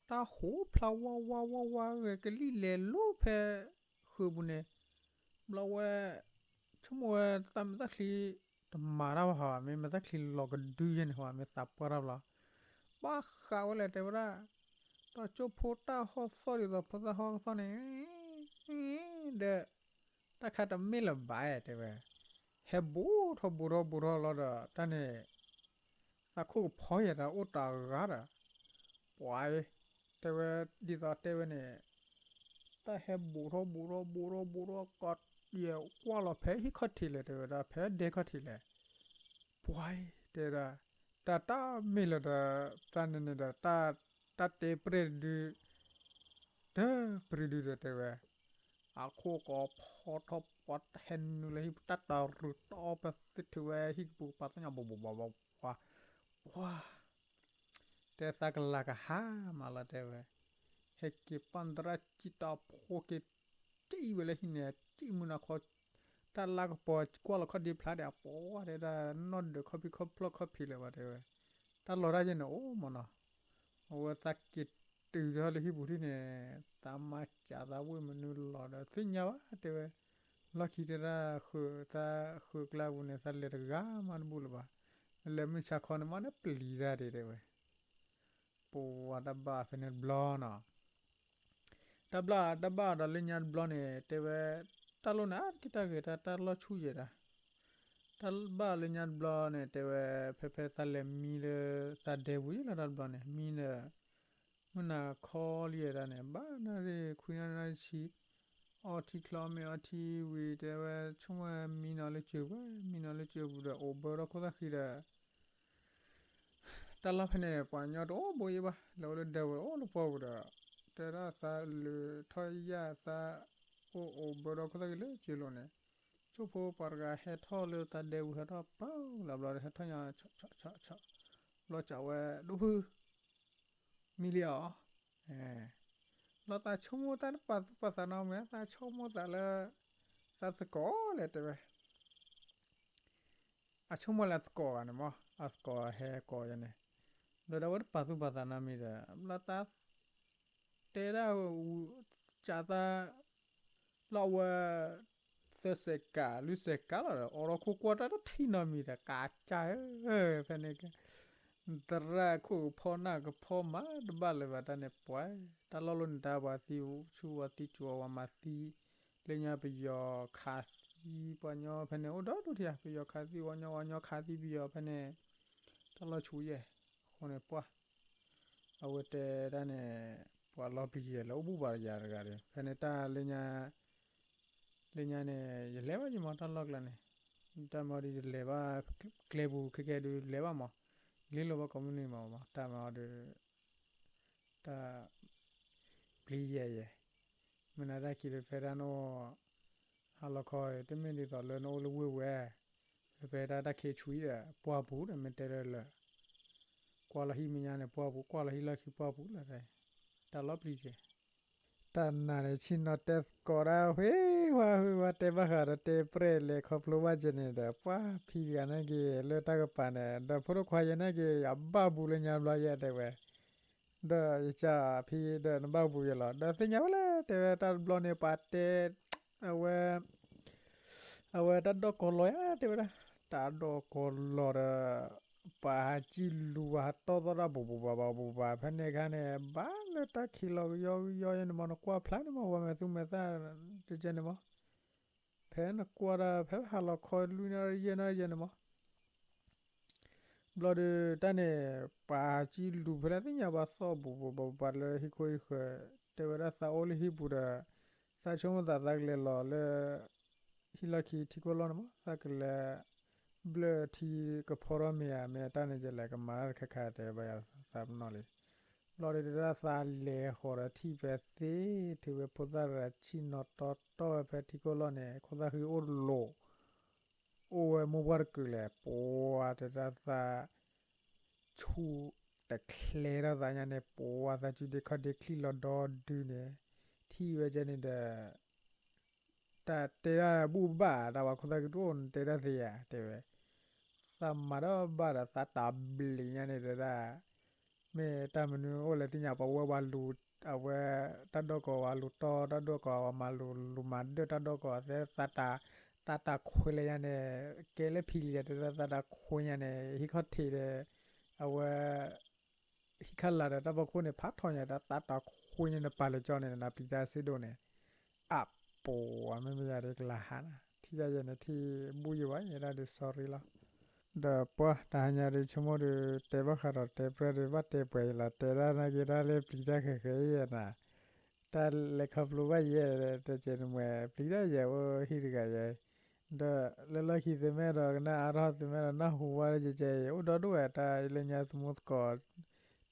တၢ်ဟူးဖျါဝါဝါဝါဝါဂဲၤကလံၣ်လဲၤလိၤဖဲ ဃုာ်ပူၤန့ၣ် ဘျီဝဲ ဆိကမိၣ်ဝဲသးမဲာ်သၣ်ချံ တမၤတၢ်ဘၣ်ဟီ မ့ၢ်မဲာ်သၣ်ချံလီၤကဒုယဲန့ၣ်ဟီ မ့ၢ်သးပှၢ်တၢ်ဘျီ ဘၣ်ဃးဝဲလဲၣ်တဲဝဲဒၣ် ဒီးကၠိဖိတၢ်ဟီၣ်သီၣ်ဒ်သိးဖိသၣ်ဟီၣ်သီၣ်န့ၣ် ဒီး တၢ်ခါတမ့ၢ်လၢၤဘၣ် တဲဝဲ ဟဲဘူးထီၣ်ဘူးထီၣ်ဘူးထီၣ်လီၤဒီး တၢ်န့ၣ် သးခိၣ်ကဖီယဲၢ်တၢ်အိၣ်တၢ်ဂၤဒီး ပှၤ တဲဝဲ ဒ်သိးတဲဝဲန့ၣ် တၢ်ဟဲဘူးထီၣ်ဘူးထီၣ်ဘူးထီၣ်ဘူးထီၣ်ကီး ယဲၢ်ကွၢ်လီၤဖဲဟံၣ်ခီၣ်ထံးလဲၣ် တဲဝဲဒၣ် ဖဲဒဲခီၣ်ထံးလဲၣ် ပှၤ တဲဝဲဒၣ် တၢ်တၢ်မ့ၢ်လၢၤဒီး တၢ်န့ၣ်န့ၣ်ဒီး တၢ်တဲပြဲၢ်တဒု တပြံဒုဒီးတဲဝဲ အခိၣ်ကဖီထီၣ်ပှၤတဟဲနုာ်လၢဟံၣ်ပူၤ တၢ်တၢ်ရုၢ်တီပသ့ထုးဝဲဟံၣ်ကပူၤကပၤသ့ၣ်ညါ ဘီဘီဘီဘီဘီ ပှၤ တဲသးကလၤကဟါမးလီၤတဲဝဲ ဟဲက့ၤပာ်သရၣ်စံၣ်တီဖိက့ၤ စံၣ်ဝဲလၢဟံၣ်န့ၣ် စံၣ်မုၢ်နၤခီ တၢ်လါကပီၤကွၢ်လီၤခီၣ်ဒ့ဖျါဒီး အပှၤတဲဒၣ် နီၢ်ဒၢးခီၣ်ဖံးခီၣ်ဖျီၣ်ခီၣ်ဖံးလၢၤဘၣ်တဲဝဲ တၢ်လီၤတၢ်ယဲၢ်န့ၣ်အိၣ်မးနီၤ အဝဲသးက့ၤတုၤထီၣ်လၢဟံၣ်ပူၤထံၣ်န့ၣ် သးမၤစၢၤသးဝ့ၢ်မနုၤလီၤဒီး သ့ၣ်ညါဘၣ်တဲဝဲ လီၢ်ခံတဲဒၣ်ဃုာ် သးဃုာ်ကျါပူၤန့ၣ် သးလဲၤတဂၤမးတဘူၣ်လၢၤဘၣ် လဲၤမုၢ်ဆါခီန့ၣ်မးန့ၣ်ပျံၤတၢ်ဒံးတဲဝဲ ပဝဲတၢ်ဘၣ်ဖဲန့ၣ်တဘျီနီၤ တၢ်ဘျၣ်တၢ်ဘၣ်ဒီးလၢညါတဘျီန့ၣ် တဲဝဲ တၢ်လိၣ်န့ၣ်အါတက့ၢ်တၢ်ဂ့ၤတၢ်တၢ်လီၢ်ဆူၣ်ယဲၢ်တၢ် တၢ်ဘၣ်လၢညါတဘျီန့ၣ် တဲဝဲ ဖဲဖဲသးလဲၤမံလၢ သးဒဲပူၤယဲၢ်လီၤတၢ်တဘျီန့ၣ် မံဒီး မုၢ်နၤခီလံယဲၢ်တၢ်န့ၣ် ဘၣ်နၣ်ရံၣ်ခွံနၣ်ရံၣ်နၣ်ရံၣ်ဆံ အီထံချီမ့ၢ်အီထံဝံၤ တဲဝဲ ဆိကမိၣ်ဝဲမံနီၤလၢစၢၤပူၤ မံနီၤလၢစၢၤပူၤဒီး အိၣ်ဘၢထီၣ်ခိၣ်သၣ်ဃံဒီး တၢ်လီၢ်ဖဲန့ၣ် ပှၤကညီတအိၣ်ဘိယဲၢ်ဘၣ် လဲၤအိၣ်လၢဒဲပူၤဒီး အိၣ်လၢပှၢ်ပူၤဒီး တဲဒၣ်သးလုၢ်ထီၣ်ယၢ်သး အိၣ်အိၣ်ဘၢထီၣ်ခိၣ်သၣ်ဃံလၢစၢၤလိၤန့ၣ် ကၠိဖိပှၤတဂၤဟဲထီၣ်လၢသးဒဲပူၤ ဟဲထီၣ်ပျီလၢဘျီဒီး ဟဲထီၣ်ညါ ဆီဆီဆီဆီ ဘျီစံးဝဲ ဒိၣ်ဖု မံလံဧါ ဘျီသးဆိကမိၣ်တၢ်တပာ်သူၣ်ပာ်သးနီတမံၤ သးဆိကမိၣ်သးလၢ သးသကိးလဲၣ်တဲဝဲ အဆိကမိၣ်လၢအသကိးဂၤန့ၣ်မး အသကိးဟဲကိးယၤန့ၣ် ဘျီဒီးအဝဲတပာ်သူၣ်ပာ်သးနီတမံၤဒီး ဘျီသး တဲဒၣ် စးသး လီၤဝဲ သၢစဲးကး လွံၢ်စဲးကးလီၤဒီး အိးထီၣ်ခိၣ်ကွၢ်တၢ်တထံၣ်နီတမံၤဒီး ကးစၢ်ဧၢ ဖဲန့ၣ် သရၣ်ခိၣ်ကဖီနၢ်ကဖီမးတဘၣ်လၢၤဘၣ်တၢ်န့ၣ်ပှၤ တၢ်လီၢ်လီၤန့ၣ်တၢ်ပှၤသံဆူၣ်ဝဲသံစူၤဝဲမၤသံ လၢညါပယီၤခးသံပှၤညီဖဲန့ၣ် အိၣ်ဒီဒူၣ်ထံၣ်ဧါ ပယီၤခးသံပှၤညီ ပှၤညီခးသံပယီၤဖဲန့ၣ် တၢ်လီၢ်ဆူၣ်ယဲၢ် အဃိန့ၣ်ပှၤ အဝဲတဲဒၣ်န့ၣ် ပှၤလီၤပျံၤယဲၢ်လၢအိၣ်ဘူးဘၣ်တယၤတဂၤဒီး ဖဲန့ၣ်တၢ်လၢညါ လၢညါန့ၣ် ယလဲၤဘၣ်ယမီၢ်တၢ်လီၢ်ကျါန့ၣ် တၢ်မီၢ်ဒီးယလဲၤဘၣ် ကျဲပူၤခဲကဲဒုးလဲၤဘၣ်မီၢ် လံလိာ်ဘၣ်ကိးမုၢ်နံၤမးမး တၢ်မၤအီၤဒီး တၢ်ပျံၤယဲၢ်ယဲၢ်, မ့ၢ်နတၢ်ခံးဖဲဖဲဒၣ်နအိၣ် ဟါလီၤခီ တမ့ၢ်ဒ်သိးလၢနအိၣ်လၢဝ့ၢ်ဝဲ, ဖဲဖဲဒၣ်တၢ်ခံးဆူအံၤဒီး ပှၢ်ပူၤဒီး မ့ၢ်တဲလၢလၢာ်, ကွၢ်လီၤဟံၣ်မဲာ်ညါန့ၣ် ပှၢ်ပူၤ, ကွၢ်လီၤဟံၣ်လီၢ်ခံ ပှၢ်ပူၤလီၤ, တၢ်လီၤပျံၤကဲ တၢ်နာ်န့ၣ် ဆ့ၣ်နီၤတဲသကိးဒၣ် ဝ့ၢ်ဝါဝ့ၢ်ဝါ တဲဘၣ်ဃးဒီးတဲပြဲၢ်လဲၤခီဖျိဘၣ်ကဲန့ၣ်ဒီး ပှၢ်ဖံးတဂၤနာ်က့ၤလၢတၢ်ကပၤန့ၣ် ဒီးဖိဒိၣ်ခွါယဲနာ်က့ၤ ယဘၣ်ဘူးလၢညါဘျီယဲတဲဝဲ, ဒီးယကဖံးဒီးနဘၣ်ဘူးယဲလီၤ, ဒီးသ့ၣ်ညါဝဲလဲၣ် တဲဝဲတၢ်တဘျီန့ၣ် ပှၤတဲ အဝဲ အဝဲတၢ်ဒီၣ်ကီၤလီၤယါ တဲဝဲဒၣ်, တၢ်ဒီၣ်ကီၤလီၤဒီး ပှၤဟးကံၣ်လူၤ ပှၤဟးတီၢ်သီၣ်တၢ် ဘူးဘူးဘၣ်ဘၣ်ဘူးဘၣ် ဖဲန့ၣ်အခါန့ၣ် ဘၣ်လၢတၢ်ခံးလီၤကယီကယီယဲန့ၣ်မး နကွၢ်ဖျါန့ၣ်မး ပှၤမဲာ်သူမဲာ်သၣ် တကဲန့ၣ်မး, ဖဲနကွၢ်ဒၣ် ဖဲဟးလီၤခီလွံၢ်နၣ်ရံၣ်ယဲၢ်နၣ်ရံၣ်ယဲန့ၣ်မး ဘျီဒီးတၢ်န့ၣ် ပှၤဟးကံၣ်လူၤဖဲလဲၣ်သ့ၣ်ညါ ပှၤသီၣ်ဘူးဘူးဘၣ်ဘၣ်လၢဟံၣ်ခိၣ်ဟံၣ်ဃၢၤ, တဲဝဲဒၣ်သးအိၣ်လၢဟံၣ်ပူၤဒီး သးဆိကမိၣ်သးသးကလဲၤလီၤလၢ ဟံၣ်လီၢ်ခံထံကိၢ်လီၢ်န့ၣ်မး သးကလဲၤ ဘျၢၣ်ထံကဖီထီၣ်မ့ၢ်ဧါ မ့ၢ်တၢ်န့ၣ်ယလဲၤကမၤတၢ်တခါခါ တဲဘၣ်ယၤသးပနီၣ်လံ, ဘျီဒီးတၢ်သးလဲၤဃီၤဒီးထံၣ်ဖဲသ့ၣ် ထုးဝဲဖိသၣ်တဂၤဆ့ၣ်နီၤတီတီဝဲဖဲထံကိၢ်လီၢ်န့ၣ် ခိၣ်သၣ်ဃံအိၣ်လိၤ အိၣ်ဝဲမိၢ်ပှၢ်တကုာ်လဲၣ် ပှၤတဲတၢ်သး ဆူၣ်တချဲထီၣ်သးညါန့ၣ် ပှၤသးစုဒ့ခီၣ်ဒ့ချံလီၤဒီဒုန့ၣ် ထံၣ်ဝဲကဲန့ၣ်ဒီး တၢ်တဲဒၣ်ဘူၣ်ဘၣ် တၢ်ဝဲခိၣ်သၣ်ဃံတအိၣ် နတဲဒၣ်သ့ဧါ တဲဝဲ သးမၤဒီးဘၣ်ဒီးသးတၢ်ဘျံးညါန့ၣ်တဲဒၣ် မ့ၢ်တၢ်မနုၤအိၣ်လဲၣ်သ့ၣ်ညါ ပှၤဝဲပှၤလူၤ အဝဲ တၢ်ဒီၣ်ကီၤဝဲလူၤတီ တၢ်ဒီၣ်ကီၤဝဲမၤလူၤ လူၤမၤဒၢၣ်တၢ်ဒီၣ်ကီၤ သဲသးတၢ် သးတၢ်ခွဲးလၢညါန့ၣ် ကဲလၢဖံလံၤတဲဒၣ် သးတၢ်ခွဲးညါန့ၣ် ဟံၣ်ခီၣ်ထံးဒီး အဝဲ ဟံၣ်ခါလာ်ဒီးတၢ်ဖီခိၣ်န့ၣ် ဖးထီညါဒီး သးတၢ်ခွဲးညါန့ၣ် ပာ်လၢကၠီန့ၣ် နပျံၤတၢ်စ့ၢ်ဒိၣ်န့ၣ် အပူၤ မ့မ့ၢ်ယၤဒ်ကလၤဟါနၤ ထံၣ်တၢ်ယဲန့ၣ် ထံၣ်ဘူၣ်ယံၤဘၣ် ယဲဒၣ်ဒုး sorry လီၤ. ဒီးပှၤတဟါညါဒုး ဆိကမိၣ်ဒုး တဲဘၣ်ဃးဒီးတဲပြဲၢ်ဒုး ဘၣ်တဲပှဲၤယံၤလီၤ တဲဒၣ်နာ်က့ၤတၢ်လၢပျံၤတၢ်ဃဲးဃဲးယဲနၤ တၢ်လဲၤခီဖျိဘၣ်ယဲ တကဲနမှဲ ပျံၤတၢ်ယဲအိၣ်ဟံၣ်တဂၤယဲ ဒီးလၢလီၢ်ခံသုမ့ၢ်အဲၣ်ဒိးကနၣ်အါထီၣ် သုမ့ၢ်အဲၣ်ဒိးနၢ်ဟူဝဲ ယကဲ အိၣ်ဒီဒူၣ်ဝဲ တၢ်လၢညါသမူသကိး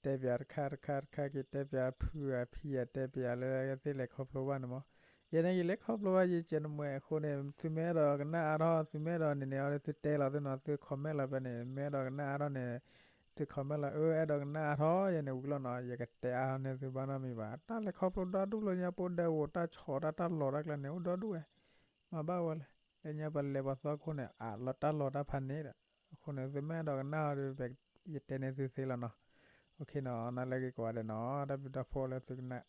တဲပၠးတခါတခါတခါက့ၤ တဲပၠးဖုအဖံအတဲပၠးလၢသ့ၣ်လဲၤခီဖျိဘၣ်န့ၣ်မး ယဲန့ၣ်က့ၤလဲၤခီဖျိဘၣ်ယဲ ကဲနမှဲအဃိန့ၣ် သုမ့ၢ်အဲၣ်ဒိးကနၣ်အါထီၣ် သုမ့ၢ်အဲၣ်ဒိးန့ၣ်န့ၣ် အီၤသုတဲလီၤသုနီၤ သု comment လီၤဖဲန့ၣ် မ့ၢ်အဲၣ်ဒိးကနၣ်အါထီၣ်န့ၣ် သု comment လီၤ အၢ အဲၣ်ဒိးကနၣ်အါထီၣ်ယဲန့ၣ် ဝံၤလီၤနီၤ ယကတဲအါထီၣ်န့ၢ်သုဘၣ်နီတမံၤဘၣ် တၢ်လဲၤခီဖျိဒီဒူၣ်လၢညါပအိၣ်ဒီးအိၣ် တၢ်ဆီၣ်တၢ်တၢ်လီၤတၢ်ကျါန့ၣ် အိၣ်ဒီဒူၣ်ဝဲ မၤဘၣ်ဝဲလဲၣ် လၢညါပလဲၤပှၤသီခိၣ်န့ၣ် အလီၤတၢ်လီၤတၢ်ဖးန့ၣ်ဒီး အဃိန့ၣ် သုမ့ၢ်အဲၣ်ဒိးကနၣ်အီၤဒီး ယတဲန့ၢ်သုသ့လီၤနီၤ okay နီၤ နလၢဂ့ၤကိးဂၤဒဲးနီၤ တၢ်ဘျုးတၢ်ဖှိၣ်လၢသုကနၣ်